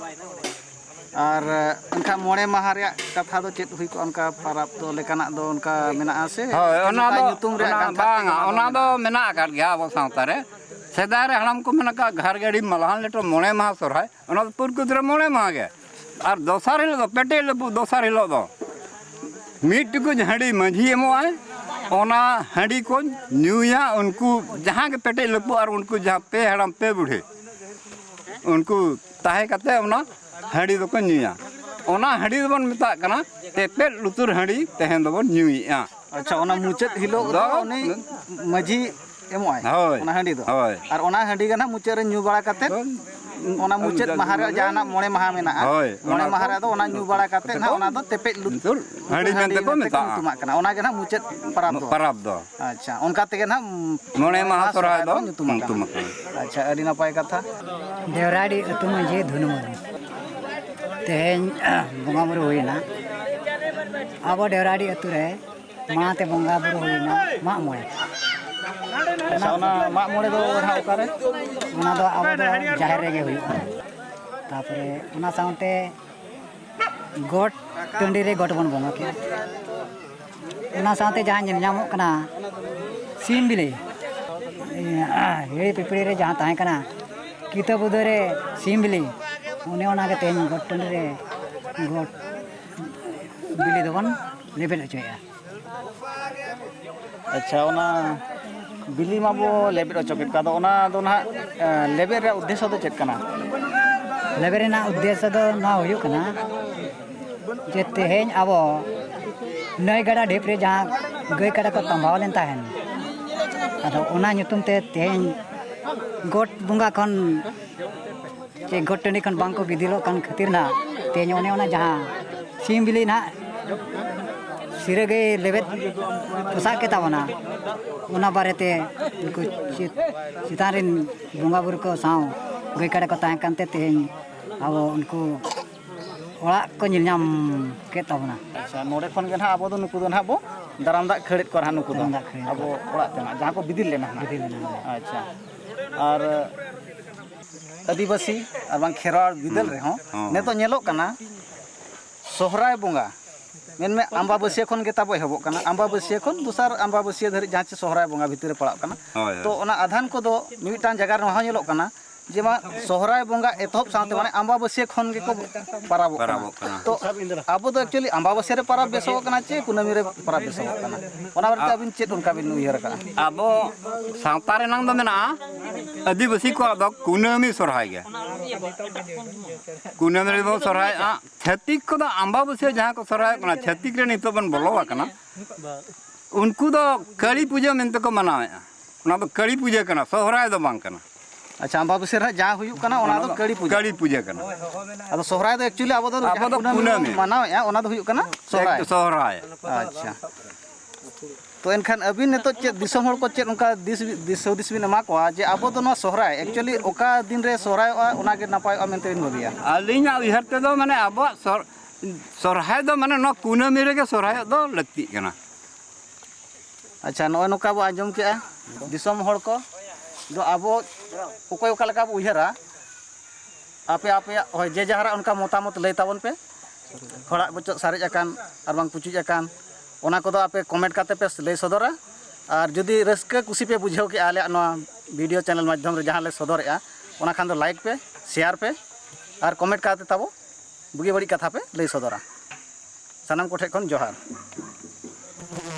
ᱟᱨ ᱮᱱᱠᱷᱟᱱ ᱢᱚᱬᱮ ᱢᱟᱦᱟ ᱨᱮᱭᱟᱜ ᱠᱟᱛᱷᱟ ᱫᱚ ᱪᱮᱫ ᱦᱩᱭ ᱠᱚᱜᱼᱟ? ᱚᱱᱠᱟ ᱯᱟᱨᱟᱵᱽ ᱫᱚ ᱞᱮᱠᱟᱱᱟᱜ ᱫᱚ ᱚᱱᱠᱟ ᱢᱮᱱᱟᱜᱼᱟ ᱥᱮ? ᱦᱳᱭ, ᱚᱱᱟ ᱱᱚᱝᱠᱟ ᱫᱚ ᱧᱩᱛᱩᱢ ᱨᱮᱭᱟᱜ ᱚᱱᱟ ᱜᱟᱱᱛᱷᱟᱨ ᱵᱟᱝᱟ, ᱛᱮᱜᱮ ᱚᱱᱟ ᱫᱚ ᱚᱱᱟ ᱫᱚ ᱢᱮᱱᱟᱜᱼᱟ? ᱢᱮᱱᱟᱜ ᱟᱠᱟᱫ ᱜᱮᱭᱟ ᱟᱵᱚ ᱥᱟᱶᱛᱟ ᱨᱮ᱾ ᱥᱮᱫᱟᱭ ᱨᱮ ᱦᱟᱲᱟᱢ ᱠᱚ ᱢᱮᱱ ᱟᱠᱟᱫ ᱜᱷᱟᱨᱜᱟᱹᱲᱤ ᱢᱟᱞᱦᱟᱱ ᱞᱮᱴᱚ ᱢᱚᱬᱮ ᱢᱟᱦᱟ ᱥᱚᱨᱦᱟᱭ, ᱚᱱᱟ ᱫᱚ ᱯᱩᱨᱠᱩᱛ ᱨᱮ ᱢᱚᱬᱮ ᱢᱟᱦᱟ ᱜᱮ᱾ ᱟᱨ ᱫᱚᱥᱟᱨ ᱦᱤᱞᱳᱜ ᱫᱚ ᱯᱮᱴᱮᱡ ᱞᱟᱹᱯᱩᱜ, ᱫᱚᱥᱟᱨ ᱦᱤᱞᱳᱜ ᱫᱚ ᱢᱤᱫ ᱴᱩᱠᱩᱡ ᱦᱟᱺᱰᱤ ᱢᱟᱹᱡᱷᱤ ᱮᱢᱚᱜᱼᱟᱭ, ᱚᱱᱟ ᱦᱟᱺᱰᱤ ᱠᱚ ᱧᱩᱭᱟ ᱩᱱᱠᱩ ᱡᱟᱦᱟᱸ ᱜᱮ ᱯᱮᱴᱮᱡ ᱞᱟᱹᱯᱩᱜ ᱟᱨ ᱩᱱᱠᱩ ᱡᱟᱦᱟᱸ ᱯᱮ ᱦᱟᱲᱟᱢ ᱯᱮ ᱵᱩᱲᱦᱤ, ᱩᱱᱠᱩ ᱛᱟᱦᱮᱸ ᱠᱟᱛᱮ ᱚᱱᱟ ᱦᱟᱺᱰᱤ ᱫᱚᱠᱚ ᱧᱩᱭᱟ᱾ ᱚᱱᱟ ᱦᱟᱺᱰᱤ ᱫᱚᱵᱚᱱ ᱢᱮᱛᱟᱜ ᱠᱟᱱᱟ ᱛᱮᱯᱮᱫ ᱞᱩᱛᱩᱨ ᱦᱟᱺᱰᱤ, ᱛᱮᱦᱮᱧ ᱫᱚᱵᱚᱱ ᱧᱩᱭᱮᱫᱼᱟ᱾ ᱟᱪᱪᱷᱟ, ᱚᱱᱟ ᱢᱩᱪᱟᱹᱫ ᱦᱤᱞᱳᱜ ᱫᱚ ᱫᱚ ᱩᱱᱤ ᱢᱟᱹᱡᱷᱤ ᱮᱢᱚᱜᱼᱟᱭ ᱦᱳᱭ, ᱚᱱᱟ ᱦᱟᱺᱰᱤ ᱫᱚ᱾ ᱦᱳᱭ᱾ ᱟᱨ ᱚᱱᱟ ᱦᱟᱺᱰᱤ ᱜᱮ ᱱᱟᱦᱟᱜ ᱢᱩᱪᱟᱹᱫ ᱨᱮ ᱧᱩ ᱵᱟᱲᱟ ᱠᱟᱛᱮ, ᱦᱳᱭ᱾ ᱚᱱᱟ ᱢᱩᱪᱟᱹᱫ ᱢᱟᱦᱟ ᱨᱮ ᱡᱟᱦᱟᱱᱟᱜ ᱢᱚᱬᱮ ᱢᱟᱦᱟ ᱢᱮᱱᱟᱜᱼᱟ, ᱦᱳᱭ, ᱢᱚᱬᱮ ᱚᱱᱟ ᱢᱟᱦᱟ ᱠᱚ ᱨᱮ ᱟᱫᱚ ᱚᱱᱟ ᱧᱩ ᱵᱟᱲᱟ ᱠᱟᱛᱮ ᱱᱟᱦᱟᱜ ᱚᱱᱟ ᱫᱚ ᱛᱮᱯᱮᱡ ᱞᱩᱛ-, ᱞᱩᱛᱩᱨ ᱦᱟᱺᱰᱤ ᱢᱮᱱᱛᱮ ᱠᱚ ᱢᱮᱱᱛᱮ ᱠᱚ ᱢᱮᱛᱟᱜᱼᱟ᱾ ᱧᱩᱛᱩᱢᱟᱜ ᱠᱟᱱᱟ᱾ ᱚᱱᱟ ᱜᱮ ᱱᱟᱦᱟᱜ ᱢᱩᱪᱟᱹᱫ ᱯᱟᱨᱟᱵᱽ ᱫᱚ᱾ ᱯᱟᱨᱟᱵᱽ ᱫᱚ᱾ ᱟᱪᱪᱷᱟ, ᱚᱱᱠᱟ ᱛᱮᱜᱮ ᱱᱟᱦᱟᱜ ᱢᱚᱬᱮ ᱢᱟᱦᱟ ᱥᱚᱨᱦᱟᱭ ᱫᱚ ᱧᱩᱛᱩᱢᱟᱜ ᱠᱟᱱᱟ᱾ ᱧᱩᱛᱩᱢ ᱟᱠᱟᱱᱟ᱾ ᱟᱪᱪᱷᱟ, ᱟᱹᱰᱤ ᱱᱟᱯᱟᱭ ᱠᱟᱛᱷᱟ᱾ ᱰᱮᱣᱨᱟᱰᱤ ᱟᱹᱛᱩ ᱢᱟᱹᱡᱷᱤ ᱫᱷᱩᱱᱩ ᱢᱩᱨᱢᱩ᱾ ᱛᱮᱦᱮᱧ ᱵᱚᱸᱜᱟ ᱵᱩᱨᱩ ᱦᱩᱭᱮᱱᱟ᱾ ᱟᱵᱚ ᱰᱮᱣᱨᱟᱰᱤ ᱟᱹᱛᱩ ᱨᱮ ᱢᱟᱲᱟᱝ ᱛᱮ ᱵᱚᱸᱜᱟ ᱵᱩᱨᱩ ᱦᱩᱭᱱᱟ ᱢᱟᱜ ᱢᱚᱬᱮ᱾ ᱟᱪᱪᱷᱟ, ᱚᱱᱟ ᱢᱟᱜ ᱢᱚᱬᱮ ᱫᱚ ᱱᱟᱦᱟᱜ ᱚᱠᱟᱨᱮ? ᱚᱱᱟ ᱫᱚ ᱟᱵᱚ ᱫᱚ ᱡᱟᱦᱮᱨ ᱨᱮᱜᱮ ᱦᱩᱭᱩᱜᱼᱟ᱾ ᱛᱟᱨᱯᱚᱨᱮ ᱚᱱᱟ ᱥᱟᱶᱛᱮ ᱜᱚᱴ ᱴᱟᱺᱰᱤ ᱨᱮ ᱜᱚᱴ ᱵᱚᱱ ᱵᱚᱸᱜᱟ ᱠᱮᱜᱼᱟ᱾ ᱚᱱᱟ ᱥᱟᱶᱛᱮ ᱡᱟᱦᱟᱸ ᱧᱮᱞ ᱧᱟᱢᱚᱜ ᱠᱟᱱᱟ ᱥᱤᱢ ᱵᱤᱞᱤ, ᱦᱤᱦᱤᱲᱤ ᱯᱤᱯᱤᱲᱤ ᱨᱮ ᱡᱟᱦᱟᱸ ᱛᱟᱦᱮᱸ ᱠᱟᱱᱟ ᱠᱤᱛᱟᱹ ᱵᱩᱫᱟᱹ ᱨᱮ ᱥᱤᱢ ᱵᱤᱞᱤ, ᱚᱱᱮ ᱚᱱᱟᱜᱮ ᱛᱮᱦᱮᱧ ᱜᱚᱴ ᱴᱟᱺᱰᱤ ᱨᱮ ᱜᱚᱴ ᱵᱤᱞᱤ ᱫᱚᱵᱚᱱ ᱞᱮᱵᱮᱫ ᱦᱚᱪᱚᱭᱮᱫᱼᱟ᱾ ᱟᱪᱪᱷᱟ, ᱚᱱᱟ ᱵᱤᱞᱤ ᱢᱟᱵᱚ ᱞᱮᱵᱮᱫ ᱦᱚᱪᱚ ᱠᱮᱫ ᱠᱚᱣᱟ, ᱟᱫᱚ ᱚᱱᱟ ᱫᱚ ᱱᱟᱦᱟᱜ, ᱮ, ᱞᱮᱵᱮᱫ ᱨᱮᱭᱟᱜ ᱩᱫᱽᱫᱮᱥᱥᱚ ᱫᱚ ᱪᱮᱫ ᱠᱟᱱᱟ? ᱞᱮᱵᱮᱫ ᱨᱮᱱᱟᱜ ᱩᱫᱽᱫᱮᱥᱥᱚ ᱫᱚ ᱱᱚᱣᱟ ᱦᱩᱭᱩᱜ ᱠᱟᱱᱟ ᱡᱮ ᱛᱮᱦᱮᱧ ᱟᱵᱚ ᱱᱟᱹᱭ ᱜᱟᱰᱟ ᱰᱷᱤᱯ ᱨᱮ ᱡᱟᱦᱟᱸ ᱜᱟᱹᱭ ᱠᱟᱰᱟ ᱠᱚ ᱛᱟᱢᱵᱟᱣ ᱞᱮᱱ ᱛᱟᱦᱮᱱ, ᱟᱫᱚ ᱚᱱᱟ ᱧᱩᱛᱩᱢ ᱛᱮ ᱛᱮᱦᱮᱧ ᱜᱚᱴ ᱵᱚᱸᱜᱟ ᱠᱷᱚᱱ ᱪᱮ ᱜᱚᱴ ᱴᱟᱺᱰᱤ ᱠᱷᱚᱱ ᱵᱟᱝ ᱠᱚ ᱵᱤᱫᱤᱞᱚᱜ ᱠᱟᱱ ᱠᱷᱟᱹᱛᱤᱨ ᱱᱟᱦᱟᱜ ᱛᱮᱦᱮᱧ ᱚᱱᱮ ᱚᱱᱟ ᱡᱟᱦᱟᱸ ᱥᱤᱢ ᱵᱤᱞᱤ ᱱᱟᱦᱟᱜ ᱥᱤᱨᱟᱹ ᱜᱟᱹᱭ ᱞᱮᱵᱮᱫ ᱯᱚᱥᱟᱜ ᱠᱮᱫ ᱛᱟᱵᱚᱱᱟ, ᱚᱱᱟ ᱵᱟᱨᱮᱛᱮ ᱩᱱᱠᱩ ᱪᱮᱛ-, ᱪᱮᱛᱟᱱ ᱨᱮᱱ ᱵᱚᱸᱜᱟ ᱵᱩᱨᱩ ᱠᱚ ᱥᱟᱶ ᱜᱟᱹᱭ ᱠᱟᱰᱟ ᱠᱚ ᱛᱟᱦᱮᱸ ᱠᱟᱱᱛᱮ ᱛᱮᱦᱮᱧ ᱟᱵᱚ ᱩᱱᱠᱩ ᱚᱲᱟᱜ ᱠᱚ ᱧᱮᱞ ᱧᱟᱢ ᱠᱮᱫ ᱛᱟᱵᱚᱱᱟ᱾ ᱟᱪᱪᱷᱟ, ᱱᱚᱰᱮ ᱠᱷᱚᱱ ᱜᱮ ᱱᱟᱦᱟᱜ ᱟᱵᱚ ᱫᱚ ᱱᱩᱠᱩ ᱫᱚ ᱱᱟᱦᱟᱜ ᱵᱚ ᱫᱟᱨᱟᱢ ᱫᱟᱜ ᱠᱷᱟᱹᱲᱮᱫ ᱠᱚᱣᱟ ᱱᱟᱦᱟᱜ ᱱᱩᱠᱩ ᱫᱚ᱾ ᱫᱟᱨᱟᱢ ᱫᱟᱜ ᱠᱷᱟᱹᱲ᱾ ᱟᱵᱚ ᱚᱲᱟᱜ ᱛᱮ ᱱᱟᱦᱟᱜ ᱡᱟᱦᱟᱸ ᱠᱚ ᱵᱤᱫᱤᱞ ᱞᱮᱱᱟ ᱱᱟᱦᱟᱜ᱾ ᱵᱤᱫᱤᱞ ᱞᱮᱱᱟ᱾ ᱟᱪᱪᱷᱟ, ᱟᱨ ᱟᱹᱫᱤᱵᱟᱹᱥᱤ ᱟᱨ ᱵᱟᱝ ᱠᱷᱮᱨᱣᱟᱲ ᱵᱤᱫᱟᱹᱞ ᱦᱩᱸ᱾ ᱨᱮᱦᱚᱸ ᱦᱚᱸ᱾ ᱱᱤᱛᱚᱜ ᱧᱮᱞᱚᱜ ᱠᱟᱱᱟ ᱥᱚᱦᱨᱟᱭ ᱵᱚᱸᱜᱟ, ᱢᱮᱱᱢᱮ ᱟᱢᱵᱟᱵᱟᱹᱥᱭᱟᱹ ᱠᱷᱚᱱ ᱜᱮ ᱛᱟᱵᱚ ᱮᱦᱚᱵᱚᱜ ᱠᱟᱱᱟ, ᱟᱢᱵᱟᱵᱟᱹᱥᱭᱟᱹ ᱠᱷᱚᱱ ᱫᱚᱥᱟᱨ ᱟᱢᱵᱟᱵᱟᱹᱥᱭᱟᱹ ᱫᱷᱟᱹᱨᱤᱡ ᱡᱟᱦᱟᱸ ᱪᱮ ᱥᱚᱦᱨᱟᱭ ᱵᱚᱸᱜᱟ ᱵᱷᱤᱛᱤᱨ ᱨᱮ ᱯᱟᱲᱟᱜ ᱠᱟᱱᱟ᱾ ᱦᱳᱭ, ᱦᱳᱭ᱾ ᱛᱚ ᱚᱱᱟ ᱟᱫᱷᱟᱱ ᱠᱚᱫᱚ ᱢᱤᱫᱴᱟᱝ ᱡᱟᱭᱜᱟ ᱨᱮ ᱱᱚᱣᱟ ᱦᱚᱸ ᱧᱮᱞᱚᱜ ᱠᱟᱱᱟ ᱡᱮ ᱢᱟ ᱥᱚᱦᱨᱟᱭ ᱵᱚᱸᱜᱟ ᱮᱛᱚᱦᱚᱵ ᱥᱟᱶᱛᱮ ᱢᱟᱱᱮ ᱟᱢᱵᱟᱵᱟᱹᱥᱭᱟᱹ ᱠᱷᱚᱱ ᱜᱮᱠᱚ ᱯᱟᱨᱟᱵᱚᱜ ᱠᱟᱱᱟ᱾ ᱯᱟᱨᱟᱵᱚᱜ ᱠᱟᱱᱟ᱾ ᱛᱚ ᱟᱵᱚ ᱫᱚ actually ᱟᱢᱵᱟᱵᱟᱹᱥᱭᱟᱹ ᱨᱮ ᱯᱟᱨᱟᱵᱽ ᱵᱮᱥᱚᱜ ᱠᱟᱱᱟ ᱪᱮ ᱠᱩᱱᱟᱹᱢᱤ ᱨᱮ ᱯᱟᱨᱟᱵᱽ ᱵᱮᱥᱚᱜ ᱠᱟᱱᱟ? ᱚᱱᱟ ᱵᱟᱨᱮᱛᱮ ᱟ- ᱟᱹᱵᱤᱱ ᱪᱮᱫ ᱚᱱᱠᱟ ᱵᱤᱱ ᱩᱭᱦᱟᱹᱨ ᱟᱠᱟᱫᱼᱟ? ᱟᱵᱚ ᱥᱟᱶᱛᱟ ᱨᱮᱱᱟᱝ ᱫᱚ ᱢᱮᱱᱟᱜᱼᱟ, ᱟᱹᱫᱤᱵᱟᱹᱥᱤ ᱠᱚᱣᱟᱜ ᱫᱚ ᱠᱩᱱᱟᱹᱢᱤ ᱥᱚᱨᱦᱟᱭ ᱜᱮ᱾ ᱠᱩᱱᱟᱹᱢᱤ ᱨᱮᱵᱚᱱ ᱥᱚᱨᱦᱟᱭᱚᱜᱼᱟ᱾ ᱪᱷᱟᱹᱛᱤᱠ ᱠᱚᱫᱚ ᱟᱢᱵᱟᱵᱟᱹᱥᱭᱟᱹ ᱡᱟᱦᱟᱸ ᱠᱚ ᱥᱚᱨᱦᱟᱭᱚᱜ ᱠᱟᱱᱟ, ᱪᱷᱟᱹᱛᱤᱠ ᱨᱮ ᱱᱤᱛᱚᱜ ᱵᱚᱱ ᱵᱚᱞᱚ ᱟᱠᱟᱱᱟ, ᱩᱱᱠᱩ ᱫᱚ ᱠᱟᱹᱞᱤ ᱯᱩᱡᱟᱹ ᱢᱮᱱᱛᱮ ᱠᱚ ᱢᱟᱱᱟᱣᱮᱫᱼᱟ᱾ ᱚᱱᱟ ᱫᱚ ᱠᱟᱹᱞᱤ ᱯᱩᱡᱟᱹ ᱠᱟᱱᱟ, ᱥᱚᱦᱨᱟᱭ ᱫᱚ ᱵᱟᱝ ᱠᱟᱱᱟ᱾ ᱟᱪᱪᱷᱟ, ᱟᱢᱵᱟᱵᱟᱹᱥᱭᱟᱹ ᱨᱮ ᱡᱟᱦᱟᱸ ᱦᱩᱭᱩᱜ ᱠᱟᱱᱟ, ᱚᱱᱟ ᱫᱚ ᱠᱟᱹᱞᱤ ᱯᱩᱡᱟᱹ ᱠᱟᱱᱟ᱾ ᱟᱫᱚ ᱥᱚᱦᱨᱟᱭ ᱫᱚ actually ᱟᱵᱚ ᱫᱚ ᱟᱵᱚ ᱡᱟᱦᱟᱸ ᱫᱚ ᱠᱩᱱᱟᱹᱢᱤ ᱠᱩᱱᱟᱹᱢᱤ᱾ ᱵᱚᱱ ᱢᱟᱱᱟᱣᱮᱫᱼᱟ, ᱚᱱᱟ ᱫᱚ ᱦᱩᱭᱩᱜ ᱠᱟᱱᱟ ᱥᱚᱦᱨᱟᱭ᱾ ᱮᱠ-, ᱥᱚᱦᱨᱟᱭ᱾ ᱟᱪᱪᱷᱟ, ᱛᱚ ᱮᱱᱠᱷᱟᱱ ᱟᱹᱵᱤᱱ ᱱᱤᱛᱚᱜ ᱪᱮᱫ ᱫᱤᱥᱚᱢ ᱦᱚᱲ ᱠᱚ ᱪᱮᱫ ᱚᱱᱠᱟ ᱫᱤᱥ, ᱫᱤᱥ ᱦᱩᱫᱤᱥ ᱵᱤᱱ ᱮᱢᱟ ᱠᱚᱣᱟ ᱡᱮ ᱟᱵᱚ ᱫᱚ ᱱᱚᱣᱟ ᱥᱚᱦᱨᱟᱭ actually ᱚᱠᱟ ᱫᱤᱱ ᱨᱮ ᱥᱚᱦᱨᱟᱭᱚᱜᱼᱟ, ᱚᱱᱟ ᱜᱮ ᱱᱟᱯᱟᱭᱚᱜᱼᱟ ᱢᱮᱱᱛᱮ ᱵᱤᱱ ᱵᱷᱟᱹᱵᱤᱭᱟ? ᱟᱹᱞᱤᱧᱟᱜ ᱩᱭᱦᱟᱹᱨ ᱛᱮᱫᱚ ᱢᱟᱱᱮ ᱟᱵᱚᱣᱟᱜ ᱥᱚᱨ-, ᱥᱚᱨᱦᱟᱭ ᱫᱚ ᱢᱟᱱᱮ ᱱᱚᱣᱟ ᱠᱩᱱᱟᱹᱢᱤ ᱨᱮᱜᱮ ᱥᱚᱨᱦᱟᱭᱚᱜ ᱫᱚ ᱞᱟᱹᱠᱛᱤᱜ ᱠᱟᱱᱟ᱾ ᱟᱪᱪᱷᱟ, ᱱᱚᱜᱼᱚᱭ ᱱᱚᱝᱠᱟ ᱵᱚ ᱟᱸᱡᱚᱢ ᱠᱮᱜᱼᱟ, ᱫᱤᱥᱚᱢ ᱦᱚᱲ ᱠᱚ ᱫᱚ ᱟᱵᱚ ᱚᱠᱚᱭ ᱚᱠᱟ ᱞᱮᱠᱟ ᱵᱚ ᱩᱭᱦᱟᱹᱨᱟ, ᱟᱯᱮ ᱟᱯᱮᱭᱟᱜ ᱦᱳᱭ ᱡᱮ ᱡᱟᱦᱟᱨᱟᱜ ᱚᱱᱠᱟ ᱢᱚᱛᱟᱢᱚᱛ ᱞᱟᱹᱭ ᱛᱟᱵᱚᱱ ᱯᱮ, ᱦᱚᱲᱟᱜ ᱵᱚᱪᱚᱜ ᱥᱟᱨᱮᱡ ᱟᱠᱟᱱ ᱟᱨ ᱵᱟᱝ ᱯᱩᱪᱩᱡ ᱟᱠᱟᱱ, ᱚᱱᱟ ᱠᱚᱫᱚ ᱟᱯᱮ comment ᱠᱟᱛᱮ ᱯᱮ ᱞᱟᱹᱭ ᱥᱚᱫᱚᱨᱟ᱾ ᱟᱨ ᱡᱩᱫᱤ ᱨᱟᱹᱥᱠᱟᱹ ᱠᱩᱥᱤ ᱯᱮ ᱵᱩᱡᱷᱟᱹᱣ ᱠᱮᱜᱼᱟ ᱟᱞᱮᱭᱟᱜ ᱱᱚᱣᱟ video channel ᱢᱟᱫᱽᱫᱷᱚᱢ ᱨᱮ ᱡᱟᱦᱟᱸ ᱞᱮ ᱥᱚᱫᱚᱨᱮᱜᱼᱟ, ᱚᱱᱟ ᱠᱷᱟᱱ ᱫᱚ like ᱯᱮ, share ᱯᱮ ᱟᱨ comment ᱠᱟᱛᱮ ᱛᱟᱵᱚ ᱵᱩᱜᱤ ᱵᱟᱹᱲᱤᱡ ᱠᱟᱛᱷᱟ ᱯᱮ ᱞᱟᱹᱭ ᱥᱚᱫᱚᱨᱟ᱾ ᱥᱟᱱᱟᱢ ᱠᱚᱴᱷᱮᱱ ᱠᱷᱚᱱ ᱡᱚᱦᱟᱨ᱾